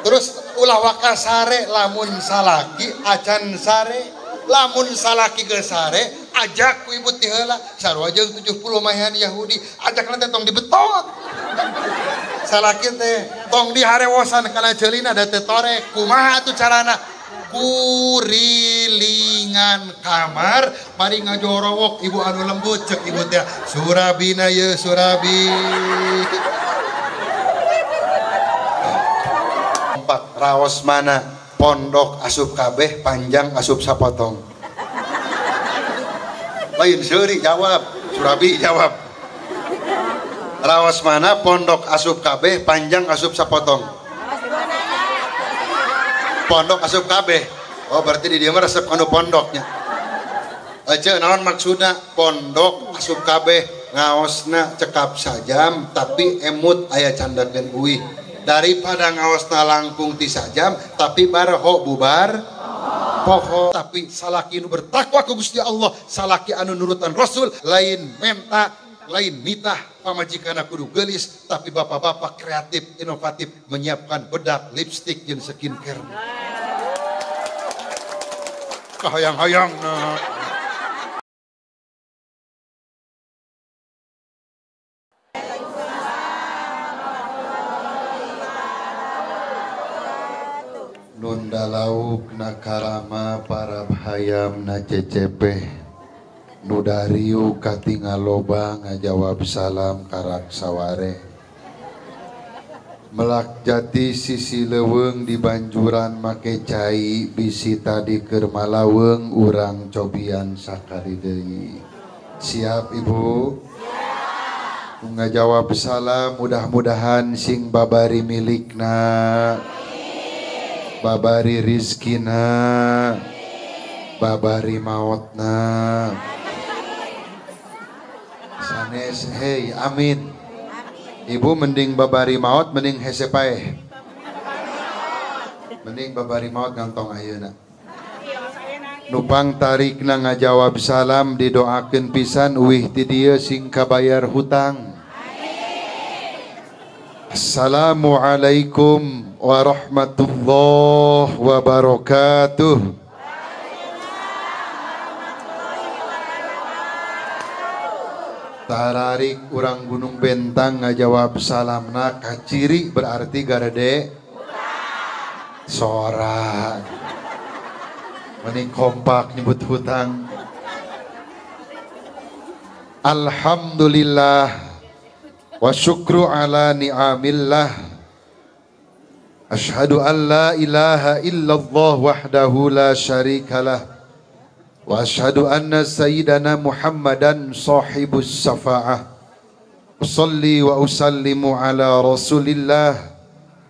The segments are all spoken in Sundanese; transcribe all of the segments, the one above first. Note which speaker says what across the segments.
Speaker 1: Terus ulah waka sare lamun salaki acan sare, lamun salaki geus sare ajak ku ibu ti heula sarua jeung 70 maehan Yahudi ajakna teh tong dibetot. Salaki teh tong diharewosan kana ceulina da teh torek. Kumaha atuh carana? Kurilingan kamar mari ngajorowok ibu anu lembut cek ibu teh surabina ye surabi. Empat raos mana pondok asup kabeh panjang asup sapotong. Lain seuri jawab surabi jawab. Raos mana pondok asup kabeh panjang asup sapotong. Pondok asup kabeh. Oh berarti di dieu mah resep anu pondoknya. Aja naon maksudna pondok asup kabeh ngaosna cekap sajam tapi emut aya candakeun uih. Daripada ngaosna langkung ti sajam tapi barho bubar poho. Tapi salaki nu bertakwa ka Gusti Allah, salaki anu nurutan Rasul, lain menta lain nitah pamajikanna kudu geulis, tapi bapak-bapak kreatif inovatif menyiapkan bedak, lipstik jeung skincare. Kahayang-hayang nah. Nunda lauk na karama para hayam na cecepe nu dariu katingal loba ngajawab salam karak saware melak jati sisi leuweung di banjuran make cai bisi tadi keur malaweng urang cobian sakali deui. Siap ibu? Siap. Ngajawab salam mudah-mudahan sing babari milikna, babari rizkina, babari mautna. Sanes hei amin. Ibu mending babari maut mending hese paeh. Mending babari maut ngantong ayeuna. Nupang tarikna ngajawab salam didoakeun pisan uih ti dieu sing kabayar hutang. Assalamualaikum warahmatullahi wabarakatuh. Tararik urang Gunung Bentang ngajawab salamna kaciri berarti garede sorak. Mending kompak nyebut hutang. Alhamdulillah wa syukru ala ni'amillah. Ashhadu an la ilaha illallah wahdahu la syarikalah. Wa ashhadu anna sayyidana Muhammadan sahibus safa'ah. Usalli wa usallimu ala rasulillah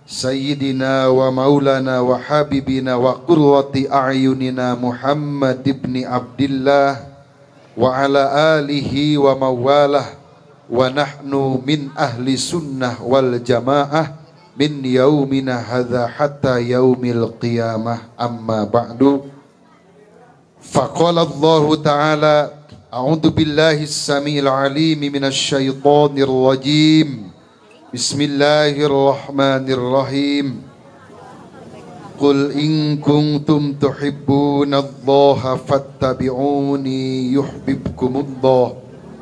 Speaker 1: sayyidina wa maulana wa habibina wa qurrati a'yunina Muhammad ibn Abdillah wa ala alihi wa mawalah wa nahnu min ahli sunnah wal jamaah min yaumina hadza hatta yaumil qiyamah. Amma ba'du. Faqala Allah ta'ala a'udzu billahi as-sami'il 'alim minasy syaithanir rajim. Bismillahirrahmanirrahim. Qul in kuntum tuhibbunallaha fattabi'uni yuhibbukumullah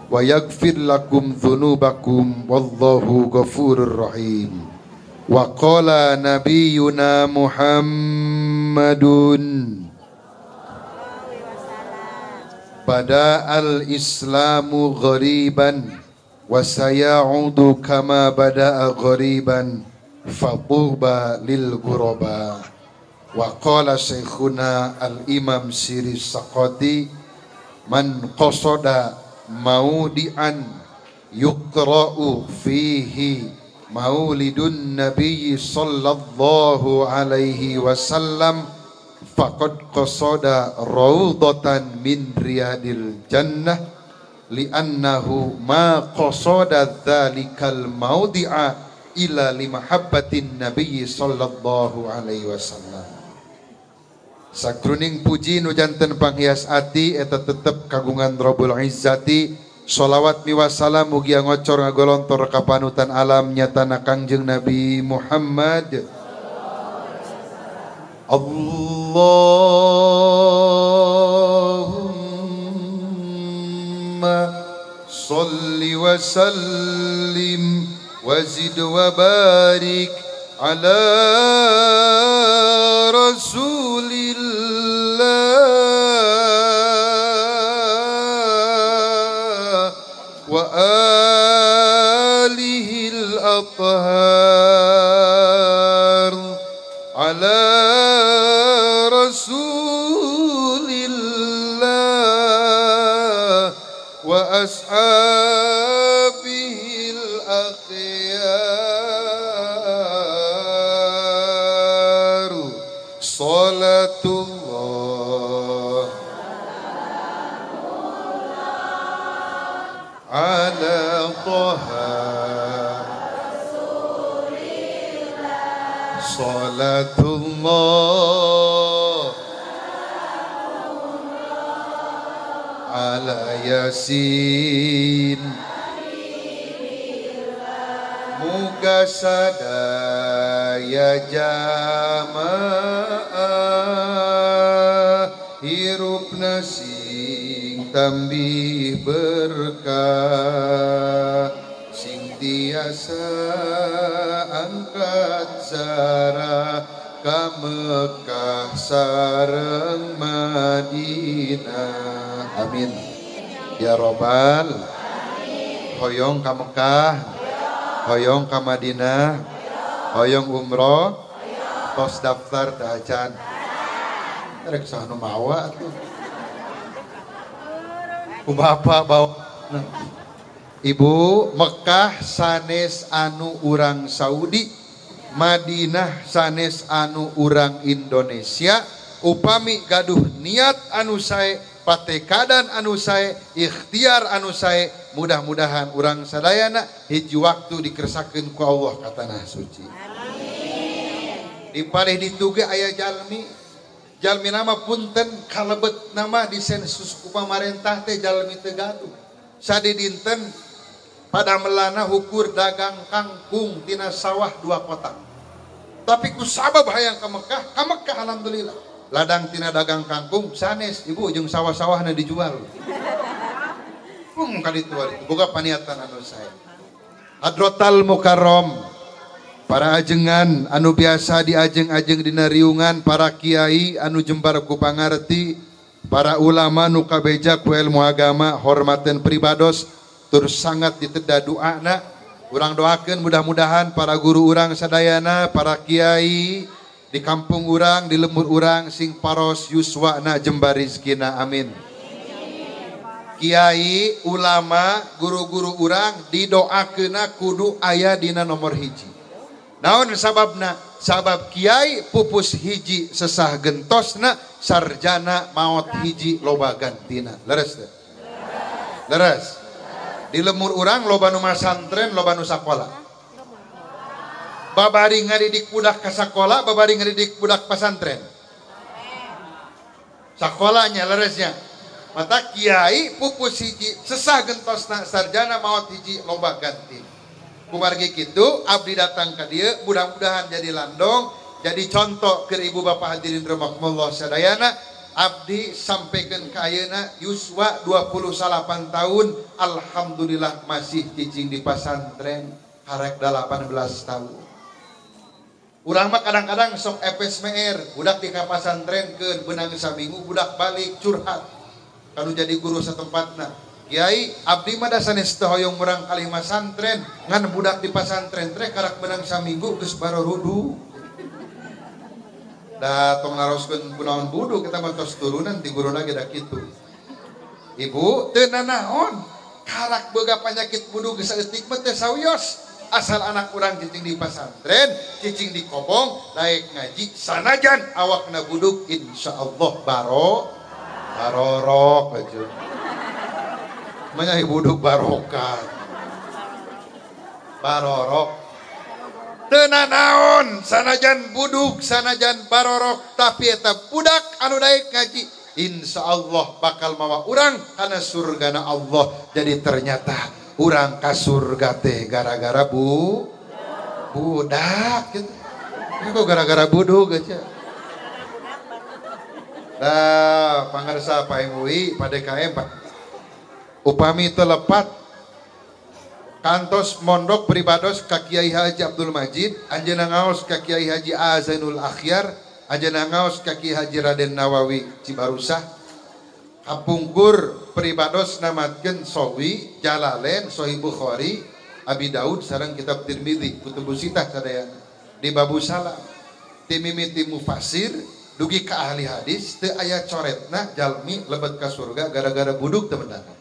Speaker 1: wa yaghfir lakum dzunubakum wallahu ghafurur rahim. Wa qala nabiyyuna Muhammadun bada al-islamu ghariban wa sayaudu kama bada'a ghariban fatuba lil ghuraba. Wa qala syekhuna al-imam Siri Saqati man qasada maudi'an yuqra'u fihi maulidun nabiyyi sallallahu alaihi wasallam faqad qasada raudatan min riyadil jannah li'annahu ma qasada dzalikal maudi'a ila limahabbatin nabiyyi sallallahu alaihi wasallam. Sakruning puji nu janten panghias ati eta tetep kagungan Rabbul Izzati. Sholawat miwasalam mugia ngocor ngagolontor ka panutan alam nyatana Kangjeng Nabi Muhammad. Allahumma salli wa sallim wa zid wa barik ala rasulillah wa alihi al-athhar ala rasulillah wa ashabihi al-akhyar. Salatullah ala Taha Rasulillah. Salatullah ala Yasin. Muga sadaya jamaah hirupna sing tambih berkah, sing tiasa angkat zara ka Mekah sareng Madinah. Amin ya robbal. Hoyong ka Mekah, hoyong ka Madinah, hoyong umroh, tos daftar teh acan. Rek saha nu mawa atuh. Ku bapak bawa. Ibu, Mekah sanes anu urang Saudi, Madinah sanes anu urang Indonesia. Upami gaduh niat anu sae, patekadan anu sae, ikhtiar anu sae, mudah-mudahan urang sadayana hiji waktu dikersakeun ku Allah ka tanah suci. Amin. Di palih ditu ge aya jalmi, jalmi nama punten kalebet nama di sensus ku pamarentah teh jalmi teu gaduh. Sadi dinten pada melana hukur dagang kangkung tina sawah 2 kotak. Tapi ku sabab hayang ka Mekah, ka Mekah alhamdulillah. Ladang tina dagang kangkung sanes ibu jeung sawah-sawahna dijual. Kali itu boga paniatan anu sae. Hadrotal Mukarram, para ajengan anu biasa diajeng-ajeng dina riungan, para kiai anu jembar ku pangarti, para ulama nu kabeja ku ilmu agama, hormaten pribados terus sangat diteda doana. Urang doakeun mudah-mudahan para guru urang sadayana, para kiai di kampung urang, di lembur urang sing paros yuswana jembar rizkina. Amin. Kiai, ulama, guru-guru urang didoakeuna kudu aya dina nomor hiji. Naon sababna? Sabab kiai pupus hiji sesah gentosna, sarjana maot hiji loba gantina. Leres teh? Leres. Di lemur urang loba nu masantren, loba nu sakola. Babari ngadidik budak ka sakola, babari ngadidik budak pasantren. Sakolanya leresnya. Mata kiai pupus hiji sesah gentosna, sarjana maot hiji loba ganti. Kumargi kitu abdi datang ka dieu mudah-mudahan jadi landong, jadi contoh ke ibu bapak hadirin rahimakumullah sadayana. Abdi sampaikan ka ayeuna yuswa 28 tahun, alhamdulillah masih cicing di pasantren karek 18 tahun. Urang mah kadang-kadang sok epes meer, budak di pasantren keun beunang saminggu budak balik curhat. Kanu jadi guru setempatna. Kiai, abdi mah da sanes teu hoyong murang kali masantren, ngan budak di pasantren teh karak beunang saminggu geus barorudu. Da tong naroskeun kunaon budu kita mah tos turunan ti guruna ge da kitu. Ibu teu nanaon, karak boga panyakit budu geus saeutik mah teh sawios. Asal anak urang cicing di pasantren, cicing di kobong, daek ngaji sanajan awakna buduk insyaallah barorok aja. Namanya buduk barokah. Barorok. Teu nanaon sanajan buduk, sanajan barorok, tapi eta budak anu daek ngaji insyaallah bakal mawa urang kana surgana Allah. Jadi ternyata urang ka surga teh gara-gara budak gitu. Ini kok gara-gara buduk aja. Nah, pangarsa Pak MUI, Pak DKM, Pak. Upami teu lepat kantos mondok pribados ka Kiai Haji Abdul Majid, anjeunna ngaos ka Kiai Haji Azainul Akhyar, anjeunna ngaos ka Kiai Haji Raden Nawawi Cibarusah. Kapungkur pribados namatkeun Sawi, Jalalain, Sahih Bukhari, Abi Daud sareng kitab Tirmidzi, kutubus sitah sadayana. Di Babu Salam, ti mimiti mufasir dugi ka ahli hadis teu aya coretna jalmi lebet ka surga gara-gara buduk teu mendangan.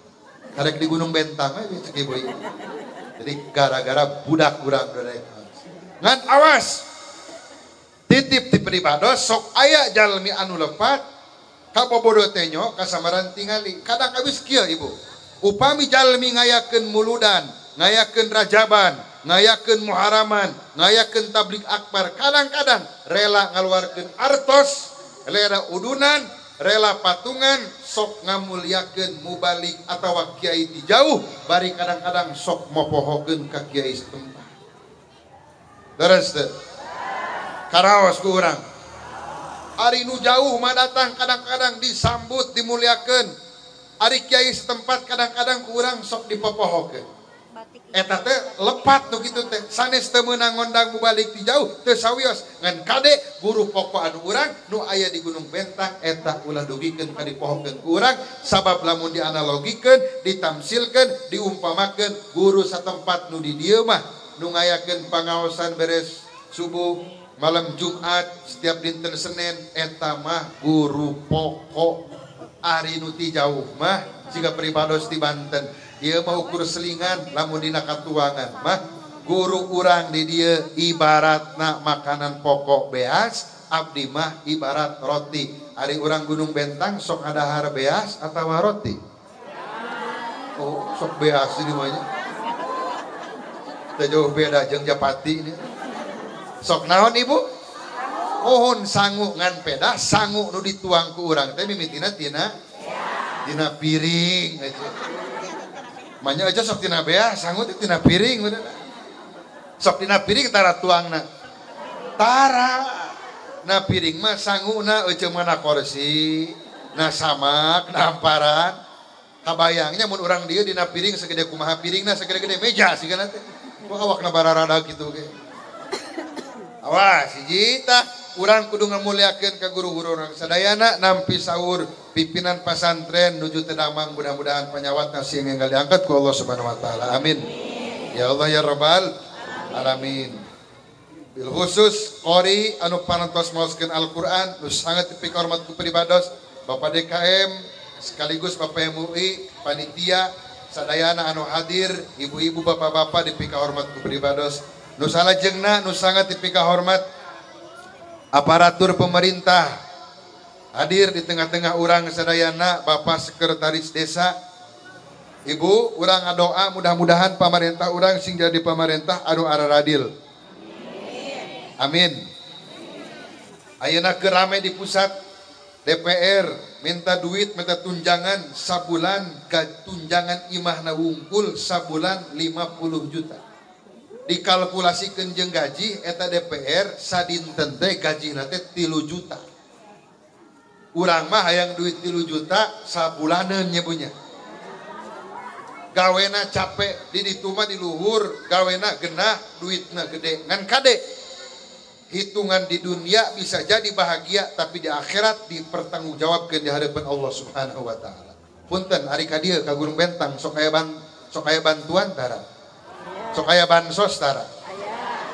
Speaker 1: Karek di Gunung Bentang we cek ibu. Jadi gara-gara budak urang rek. Ngan awas. Titip ti pribados sok aya jalmi anu lepat kabobodo tenyo kasamaran tingali. Kadang abis kieu ibu. Upami jalmi ngayakeun muludan, ngayakeun rajaban, ngayakeun muharaman, ngayakeun tablik akbar, kadang-kadang rela ngaluarkeun artos, rela udunan, rela patungan, sok ngamuliakeun mubalik atawa kiai ti jauh, bari kadang-kadang sok mopohokeun ka kiai setempat. Leres teu? Karaos ku urang. Ari nu jauh mah datang kadang-kadang disambut, dimuliakeun. Ari kiai setempat kadang-kadang ku urang sok dipopohokeun. Eta teh lepat nu kitu teh sanes teu meunang ngondang mubalik ti jauh teu sawios ngan kade guru pokok anu urang nu aya di Gunung Bentang eta ulah dugikeun ka dipohokeun ku urang sabab lamun dianalogikeun ditamsilkeun diumpamakeun guru satempat nu di dieu mah nu ngayakeun pangaosan beres subuh malam Jumat setiap dinten Senin eta mah guru pokok. Ari nu ti jauh mah siga pribados di Banten ieu mah ukur selingan lamun dina katuangan mah guru urang di dieu ibaratna makanan pokok beas abdi mah ibarat roti. Ari urang Gunung Bentang sok adahar beas atawa roti? Oh sok beas di mah nya teu jauh beda jeung japati ini. Sok naon ibu? Mohon sangu ngan pedah sangu nu dituang ku urang teh mimitina tina tina piring aja. Manya aja sok tina beas sangu teh tina piring bener. Sok tina piring tara tuangna. Tara. Na piring mah sanguna euceum mana kursi, na samak, na hamparan. Kabayangnya mun urang dieu dina piring segede kumaha piringna segede-gede meja sigana teh. Wah awakna bararada kitu ge. Awas hiji tah urang kudu ngamuliakeun ka guru-guru urang sadayana nampi saur pimpinan pasantren nuju teu damang mudah-mudahan panyawatna sing enggal diangkat ku Allah Subhanahu wa taala. Amin. Ya Allah ya Rabbal alamin. Bil khusus qori anu parantos maoskeun Al-Qur'an nu sangat dipikahormat ku pribados Bapak DKM sekaligus Bapak MUI panitia sadayana anu hadir ibu-ibu bapak-bapak dipikahormat ku pribados. Nu salajengna nu sangat dipikahormat aparatur pemerintah hadir di tengah-tengah urang sadayana Bapak Sekretaris Desa. Ibu urang ngadoa mudah-mudahan pamarentah urang sing jadi pamarentah anu araradil. Amin. Ayeuna keur rame di pusat DPR minta duit minta tunjangan sabulan tunjangan imahna wungkul sabulan 50 juta. Dikalkulasikeun jeung gaji eta DPR sadinten teh gajina teh 3 juta. Urang mah hayang duit 3 juta sabulaneun nya punya. Gawena capek di ditu mah di luhur, gawena genah, duitna gede. Ngan kade hitungan di dunia bisa jadi bahagia tapi di akhirat dipertanggungjawabkeun di hadapan Allah Subhanahu wa taala. Punten ari ka dieu ka Gunung Bentang sok aya bantuan tara. Sok aya bansos tara.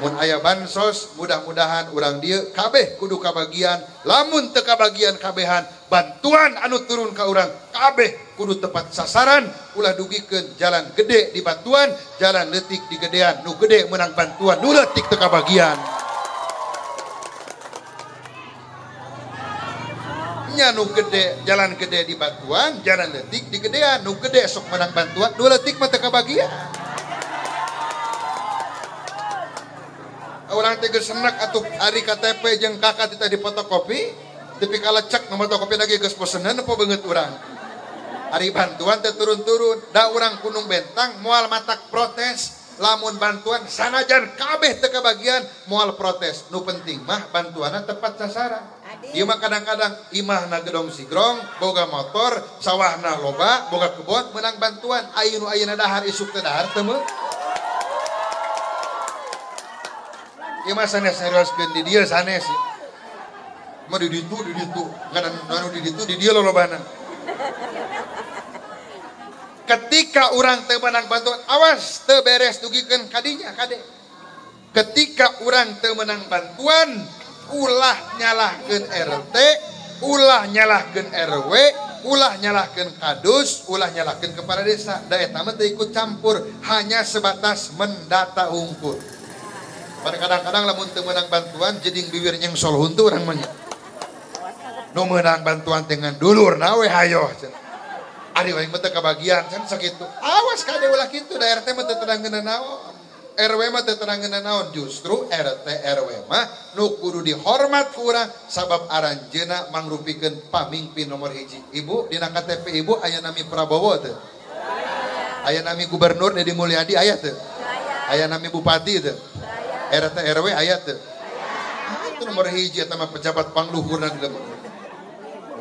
Speaker 1: Mun aya bansos mudah-mudahan urang dieu kabeh kudu kabagian, lamun teu kabagian kabehan bantuan anu turun ka urang kabeh kudu tepat sasaran, ulah dugikeun jalan gede di bantuan, jalan leutik di gedean, nu gede menang bantuan, nu leutik teu kabagian. Nya nu gede jalan gede di bantuan, jalan leutik di gedean, nu gede sok menang bantuan, nu leutik mah teu kabagian. Orang teh geus senek atuh ari KTP jeung KK teh dipotokopi, tapi kalecek nu fotokopi lagi geus bosenan apa beungeut urang. Ari bantuan teh turun-turun, da urang Gunung Bentang moal matak protes, lamun bantuan sanajan kabeh teu kabagian moal protes. Nu penting mah bantuanna tepat sasaran. Ieu mah kadang-kadang imahna gedong sigrong, boga motor, sawahna loba, boga kebon, menang bantuan. Ayeuna nu ayeuna dahar isuk teh dahar teu meuh. Ieu mah sanes serioskeun di dieu sanes. Mah di ditu ngaran anu di ditu di dieu lolobana. Ketika urang teu menang bantuan, awas teu beres dugikeun kadinya kade. Ketika urang teu menang bantuan, ulah nyalahkeun RT, ulah nyalahkeun RW, ulah nyalahkeun kadus, ulah nyalahkeun kepala desa. Da eta mah teu ikut campur, hanya sebatas mendata hungkul. Pada kadang-kadang lamun teu meunang bantuan jeding biwir nyengsol huntu urang mah. Nu meunang bantuan dengan dulurna we hayoh cenah. Ari wae mah teu kabagian can sakitu. Awas kade ulah kitu da RT mah teu terang naon. RW mah teu terang naon, justru RT RW mah nu kudu dihormat ku urang sabab aranjeuna mangrupikeun pamimpin nomor hiji. Ibu dina KTP ibu aya nami Prabowo teu? Aya nami Gubernur Dedi Mulyadi aya teu? Aya nami Bupati teu? RT RW aya teu? Itu nomor hiji eta mah pejabat pangluhurna di lembur.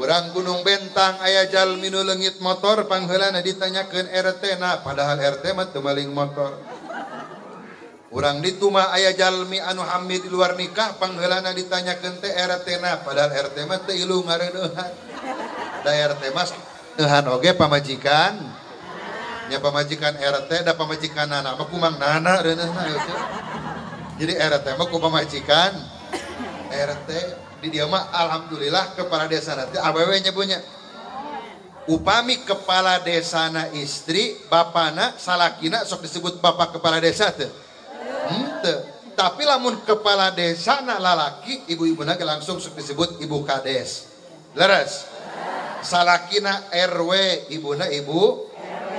Speaker 1: Urang Gunung Bentang aya jalmi nu leungit motor pangheulana ditanyakeun RT na padahal RT mah teu maling motor. Urang ditu mah aya jalmi anu hamil di luar nikah pangheulana ditanyakeun teh RT na padahal RT mah teu ilu ngareuneuhan. Da RT mah neuhan oge pamajikan. Nya pamajikan RT da pamajikan nana mah kumang nana reuneuhna eueuh. Jadi RT mah ku pamajikan RT di dieu mah alhamdulillah kepala desa teh awewe nya punya. Upami kepala desana istri, bapana salakina sok disebut bapak kepala desa teh. Henteu. Tapi lamun kepala desa na lalaki, ibu-ibuna ge langsung sok disebut ibu kades. Leres. Salakina RW, ibuna ibu.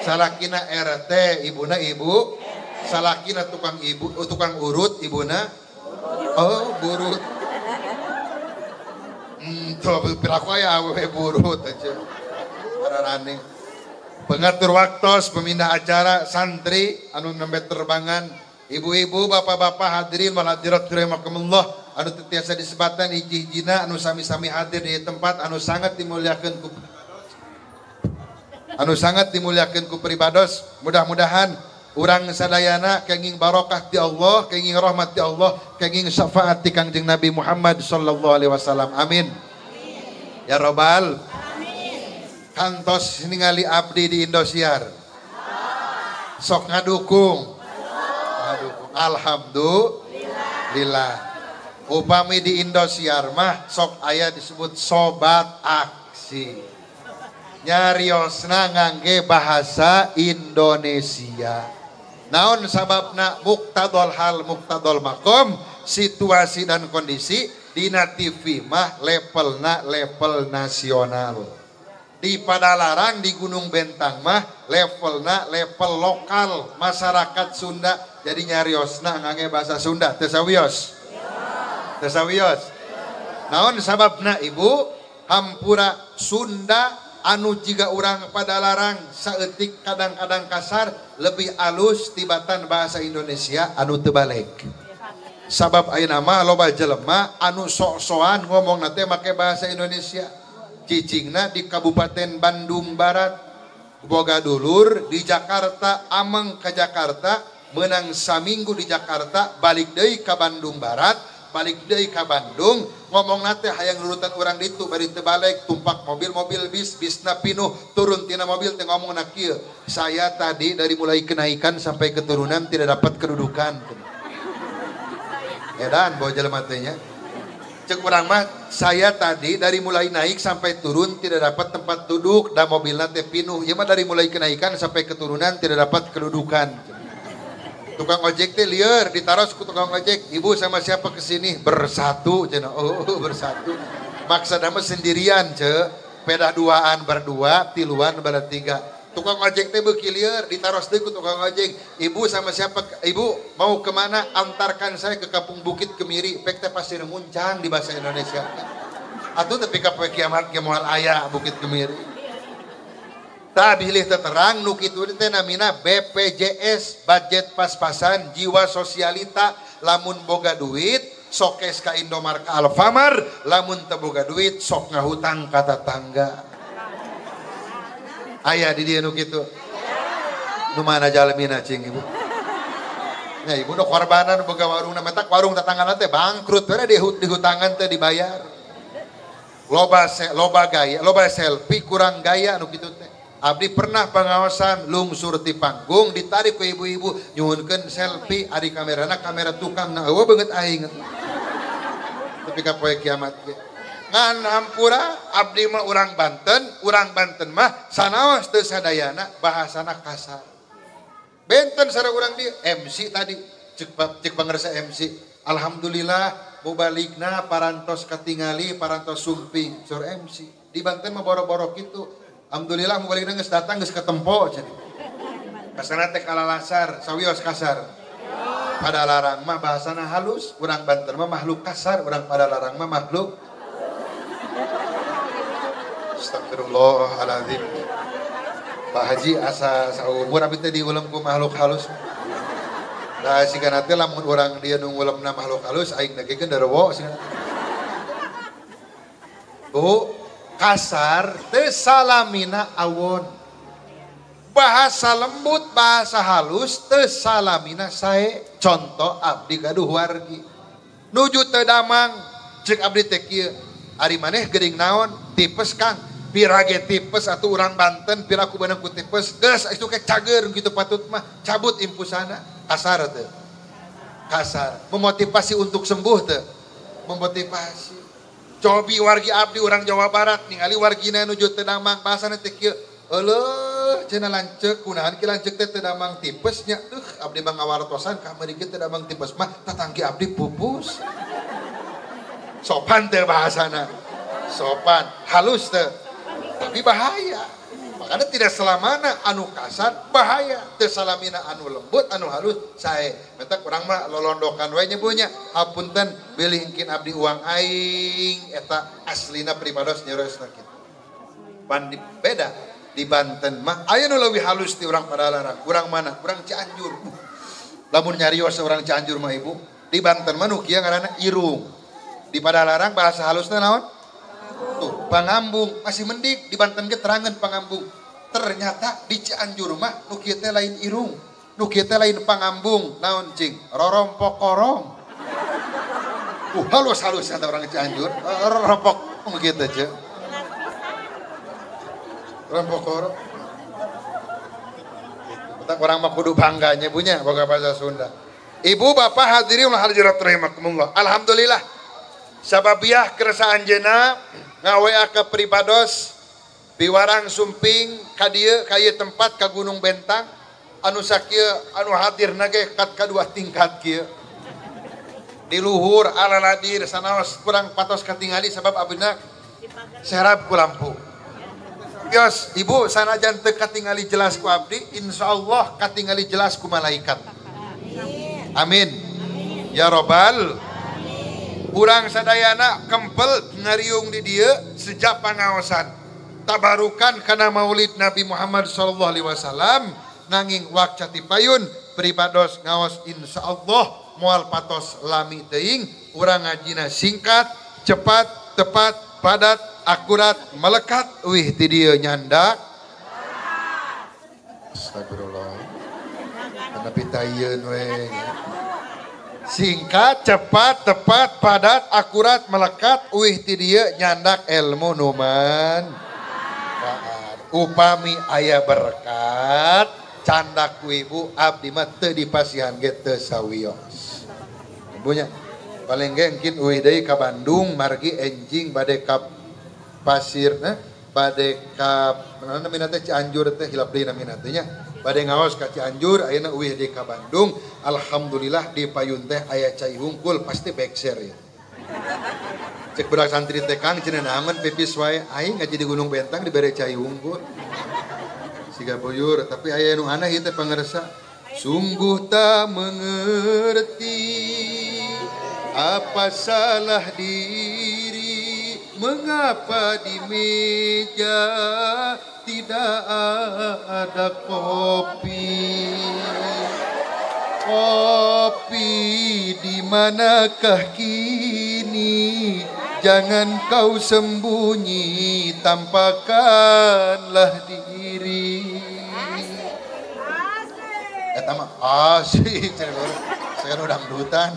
Speaker 1: Salakina RT, ibuna ibu. Salakina tukang ibu, tukang urut ibuna. Oh, burut. Tuh piraku aya awewe burut aja. Ararane. Pengatur waktos, pemindah acara, santri anu nembe terbangan, ibu-ibu, bapak-bapak hadirin wal hadirat rahimakumullah anu teu tiasa disebatan hiji-hijina anu sami-sami hadir di tempat anu sangat dimuliakeun ku pribados. Mudah-mudahan urang sadayana kenging barokah ti Allah, kenging rahmat ti Allah, kenging syafaat ti Kangjeng Nabi Muhammad sallallahu alaihi wasallam. Amin. Ya robbal amin. Kantos ningali abdi di Indosiar. Sok ngadukung. Alhamdulillah. Upami di Indosiar mah sok aya disebut sobat aksi. Nyariosna ngangge bahasa Indonesia. Naon sababna muktadol hal muktadol makom, situasi dan kondisi dina TV mah levelna level nasional. Di Padalarang di Gunung Bentang mah levelna level lokal masyarakat Sunda. Jadi nyariosna ngangge bahasa Sunda. Teu sawios? Teu sawios? Naon sababna ibu? Hampura Sunda anu jiga urang Padalarang saeutik kadang-kadang kasar lebih alus tibatan bahasa Indonesia anu teu balik. Sabab ayeuna mah loba jelema anu sok-sokan ngomongna teh make bahasa Indonesia. Cicingna di Kabupaten Bandung Barat, boga dulur di Jakarta, ameng ke Jakarta, menang saminggu di Jakarta, balik deui ka Bandung Barat, balik deui ka Bandung, ngomong nate hayang nurutan urang ditu bari teu balik, tumpak mobil-mobil bis, bisna pinuh, turun tina mobil teh ngomongna kieu, saya tadi dari mulai kenaikan sampai keturunan tidak dapat kedudukan. Edan bawa jelema teh nya. Cek urang mah saya tadi dari mulai naik sampai turun tidak dapat tempat duduk dan mobilna teh pinuh. Ieu mah dari mulai kenaikan sampai keturunan tidak dapat kedudukan. Tukang ojek teh lieur ditaros ku tukang ojek, ibu sama siapa kesini? Bersatu cenah. Oh, bersatu. Maksudna mah sendirian ce. Pedah duaan berdua, tiluan bertiga. Tukang ojek teh beuki lieur ditaros deui ku tukang ojek, ibu sama siapa? Ibu mau kemana? Antarkan saya ke Kampung Bukit Kemiri. Pek teh Pasir Muncang di bahasa Indonesia. Atuh tepi ka poe kiamat ge moal aya Bukit Kemiri. Tah bilih teh terang nu kitu teh namina BPJS, budget pas-pasan, jiwa sosialita, lamun boga duit sokes ka Indomaret ka Alfamart, lamun teu boga duit sok ngahutang ka tatangga. Aya di dieu nu kitu. Nu mana jalmina cing ibu? Nya ibu nu korbanan nu boga warungna matak warung tatanggana teh bangkrut we dihutangan teh dibayar. Loba gaya, loba selfie kurang gaya nu kitu teh. Abdi pernah pengawasan lungsur ti panggung ditarik ku ibu-ibu nyuhunkeun selfie ari kamerana kamera tukang na eueuh beungeut aing. Tapi ka poe kiamat ge. Ngan hampura abdi mah urang Banten mah sanaos teu sadayana bahasana kasar. Benten sareng urang dieu MC tadi cek pangersa MC. Alhamdulillah mubaligna parantos katingali parantos sumping sur MC. Di Banten mah boro-boro kitu. Alhamdulillah mubaligna geus datang geus ketempo cenah. Basana teh kalalasar sawios kasar. Padalarang mah bahasana halus, urang Banten mah makhluk kasar, urang Padalarang mah makhluk. Astagfirullahaladzim. Pak Haji asa saumur abdi teh diulem ku makhluk halus. Da sigana teh lamun urang dieu nu ngulemna makhluk halus aing dagikeun darewo sigana. Bu, kasar teu salamina awon. Bahasa lembut, bahasa halus teu salamina sae. Contoh abdi gaduh wargi. Nuju teu damang ceuk abdi teh kieu. Ari maneh geuring naon? Tipes Kang. Pirage tipes atuh urang Banten piraku beunang ku tipes. Geus itu ke cager gitu patut mah cabut impusana. Kasar teu? Kasar. Memotivasi untuk sembuh teu? Memotivasi. Cobi wargi abdi urang Jawa Barat ningali wargina nuju teu damang bahasana teh kieu. Euleuh cenah lanceuk kunaon ki lanceuk teh teu damang tipes nya. Abdi mah ngawartosan ka meureun teu damang tipes mah tatangki abdi pupus. Sopan teu bahasana? Sopan, halus teu? Tapi bahaya. Makanya tidak selamana anu kasar bahaya, teu salamina anu lembut, anu halus sae. Meta kurang mah lolondokan we nyebunya. Hapunten bilih engkin abdi uang aing eta aslina pribados nyerosna kitu. Pan beda di Banten mah aya nu leuwih halus ti urang Padalarang. Urang mana? Urang Cianjur. Lamun nyarios urang Cianjur mah ibu, di Banten mah nu kieu ngaranna irung. Di Padalarang bahasa halusna naon? Tuh, pangambung masih mendik di Banten ge terangan pangambung. Ternyata di Cianjur mah nu kieu teh lain irung, nu kieu teh lain pangambung, naon cing? Rorompok korong. Halus-halus kata orang Cianjur, rorompok kieu teh ce. Rorompok korong. Kita orang mah kudu bangga nyebunya boga bahasa Sunda. Ibu bapak hadirin wal hadirat rahimakumullah. Alhamdulillah. Sababiah kersa anjeuna ngawea ka pribados piwarang sumping ka dieu ka ieu tempat ka Gunung Bentang anu sakieu anu hadirna ge kat kadua tingkat kieu di luhur alaladir sanaos kurang patos katingali sabab abdina serap ku lampu. Yos ibu sanajan teu katingali jelas ku abdi insyaallah katingali jelas ku malaikat. Amin. Ya robbal. Urang sadayana kempel ngariung di dieu sejak pangaosan tabarukan kana maulid Nabi Muhammad sallallahu alaihi wasallam nanging wakca tipayun pribados ngaos insyaallah moal patos lami teuing urang ngajina singkat cepat tepat padat akurat melekat wih ti dieu nyandak. Astagfirullah. Kana pitayeun we. Singkat, cepat, tepat, padat, akurat, melekat, uih ti dieu nyandak ilmu numan. Upami aya berkat, candak ku ibu abdi mah teu dipasihan ge teu sawios. Ibunya paling ge engkin uih deui ka Bandung margi enjing bade ka Pasir, bade ka naon namina teh Cianjur teh hilap deui namina teh nya. Bade ngaos ka Cianjur ayeuna uih deui ka Bandung. Alhamdulillah di payun teh aya cai hungkul pasti bekser ya. Cek budak santri teh Kang cenah naon pipis wae aing ngaji di Gunung Bentang dibere cai hungkul. Siga buyur tapi aya nu aneh ieu teh pangersa. Sungguh tak mengerti apa salah diri, mengapa di meja tidak ada kopi. Kopi di manakah kini? Jangan kau sembunyi, tampakkanlah diri. Eta mah asik, saya udah dangdutan.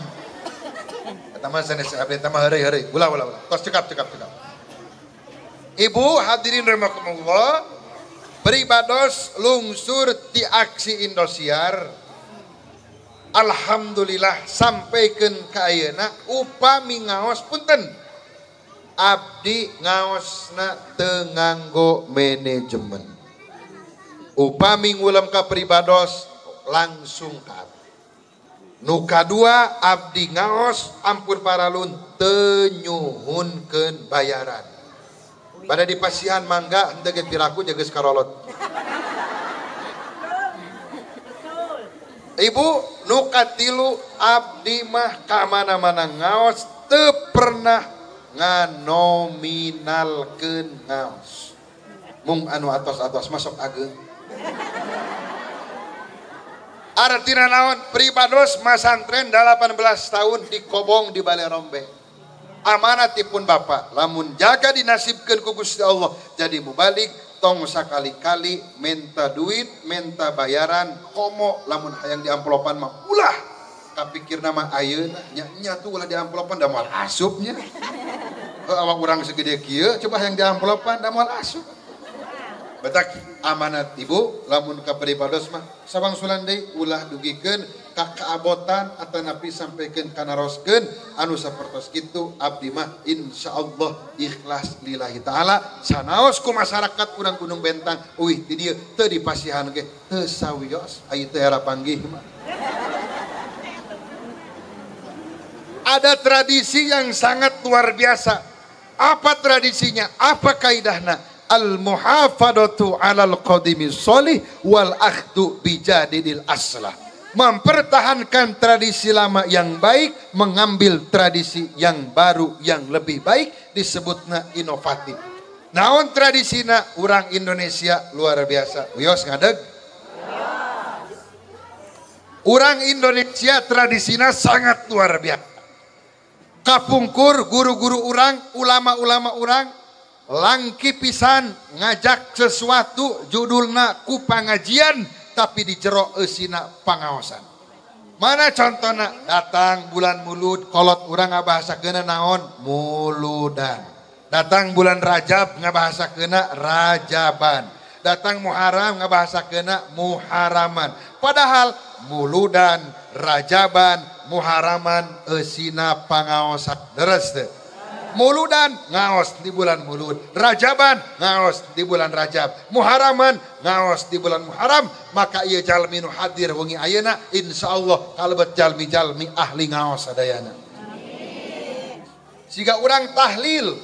Speaker 1: Eta mah sanes abdi eta mah heureuy-heureuy. Ulah ulah ulah. Tos cekap cekap cekap. Ibu hadirin rahimakumullah, pribados lungsur ti aksi Indosiar. Alhamdulillah sampaikeun ka ayeuna upami ngaos punten abdi ngaosna teu nganggo manajemen. Upami ngulem ka pribados langsung ka abdi. Nu kadua abdi ngaos ampun paralun teu nyuhunkeun bayaran. Bada dipasihan mangga henteu ge piraku geus karolot. Ibu nu katilu abdi mah ka mana-mana ngaos teu pernah nganominalkeun ngaos. Mung anu atos-atos masuk ageung. Artina naon pribados masantren 18 tahun dikobong di Balai Rombe. Amanatipun bapak lamun jaga dinasibkeun ku Gusti Allah jadi mubalik tong sakali-kali minta duit, minta bayaran, komo lamun hayang di amplopan mah ulah kapikir nama ayeuna nya nya tuh ulah di amplopan da moal asupnya. Awak urang segede kieu coba hayang di amplopan da moal asup. Betak amanat ibu lamun ka pribados mah sawangsulan deui ulah dugikeun ka kaabotan atanapi sampaikan kanaroskeun anu sapertos kitu abdi mah insyaallah ikhlas lillahi taala sanaos ku masyarakat urang Gunung Bentang uih di dieu teu dipasihan ge teu sawios aya teu era panggih mah. Ada tradisi yang sangat luar biasa. Apa tradisinya? Apa kaidahna? Al muhafadatu alal qadimi sholih wal akhdu bijadidil aslah. Mempertahankan tradisi lama yang baik, mengambil tradisi yang baru yang lebih baik, disebutna inovatif. Naon tradisina urang Indonesia luar biasa. Wios ngadeg? Urang Indonesia tradisina sangat luar biasa. Kapungkur guru-guru urang, ulama-ulama urang langki pisan ngajak sesuatu judulna ku pangajian tapi di jero eusina pangaosan. Mana contohna? Datang bulan Mulud kolot urang ngabahasakeunna naon? Muludan. Datang bulan Rajab ngabahasakeunna Rajaban. Datang Muharram ngabahasakeunna Muharraman. Padahal Muludan, Rajaban, Muharraman eusina pangaosan. Deres teu? Muludan ngaos di bulan Mulud, Rajaban ngaos di bulan Rajab, Muharraman ngaos di bulan Muharram. Maka ieu jalmi nu hadir wengi ayeuna insyaallah kalebet jalmi-jalmi ahli ngaos sadayana. Siga urang tahlil,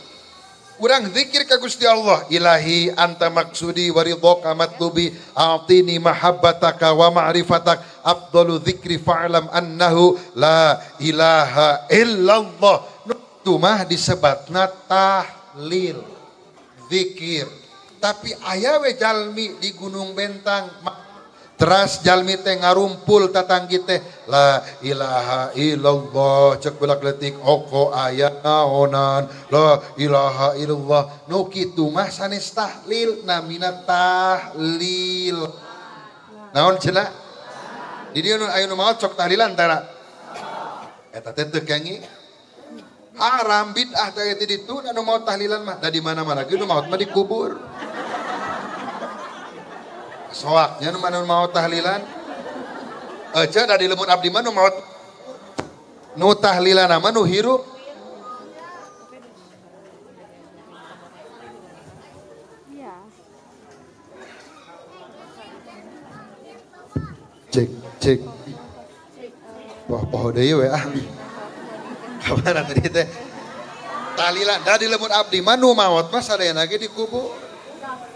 Speaker 1: urang zikir ka Gusti Allah, ilahi anta maksudi wa ridhoka matlubi, a'tini mahabbataka wa ma'rifatak, afdalu dzikri fa'lam annahu la ilaha illallah. Itu mah disebatna tahlil, zikir. Tapi aya we jalmi di Gunung Bentang, teras jalmi teh ngarumpul tatanggi teh la ilaha illallah cek belak letik oko aya naonan la ilaha illallah. Nu kitu mah sanes tahlil, namina tahlil. Naon cenah? Di dieu nu aya nu maot sok tahlilan tara. Eta teh teu kengi. Haram bid'ah teh di ditu anu mau tahlilan mah da di mana-mana ge nu maot mah dikubur. Soaknya nu mana mau tahlilan. Ece da di lembut abdi mah nu maot nu tahlilan mah nu hirup. Cek cek. Poho deui we ah. Kamana tadi teh? Tahlilan da di lembut abdi mah nu maot mah sadayana ge dikubur.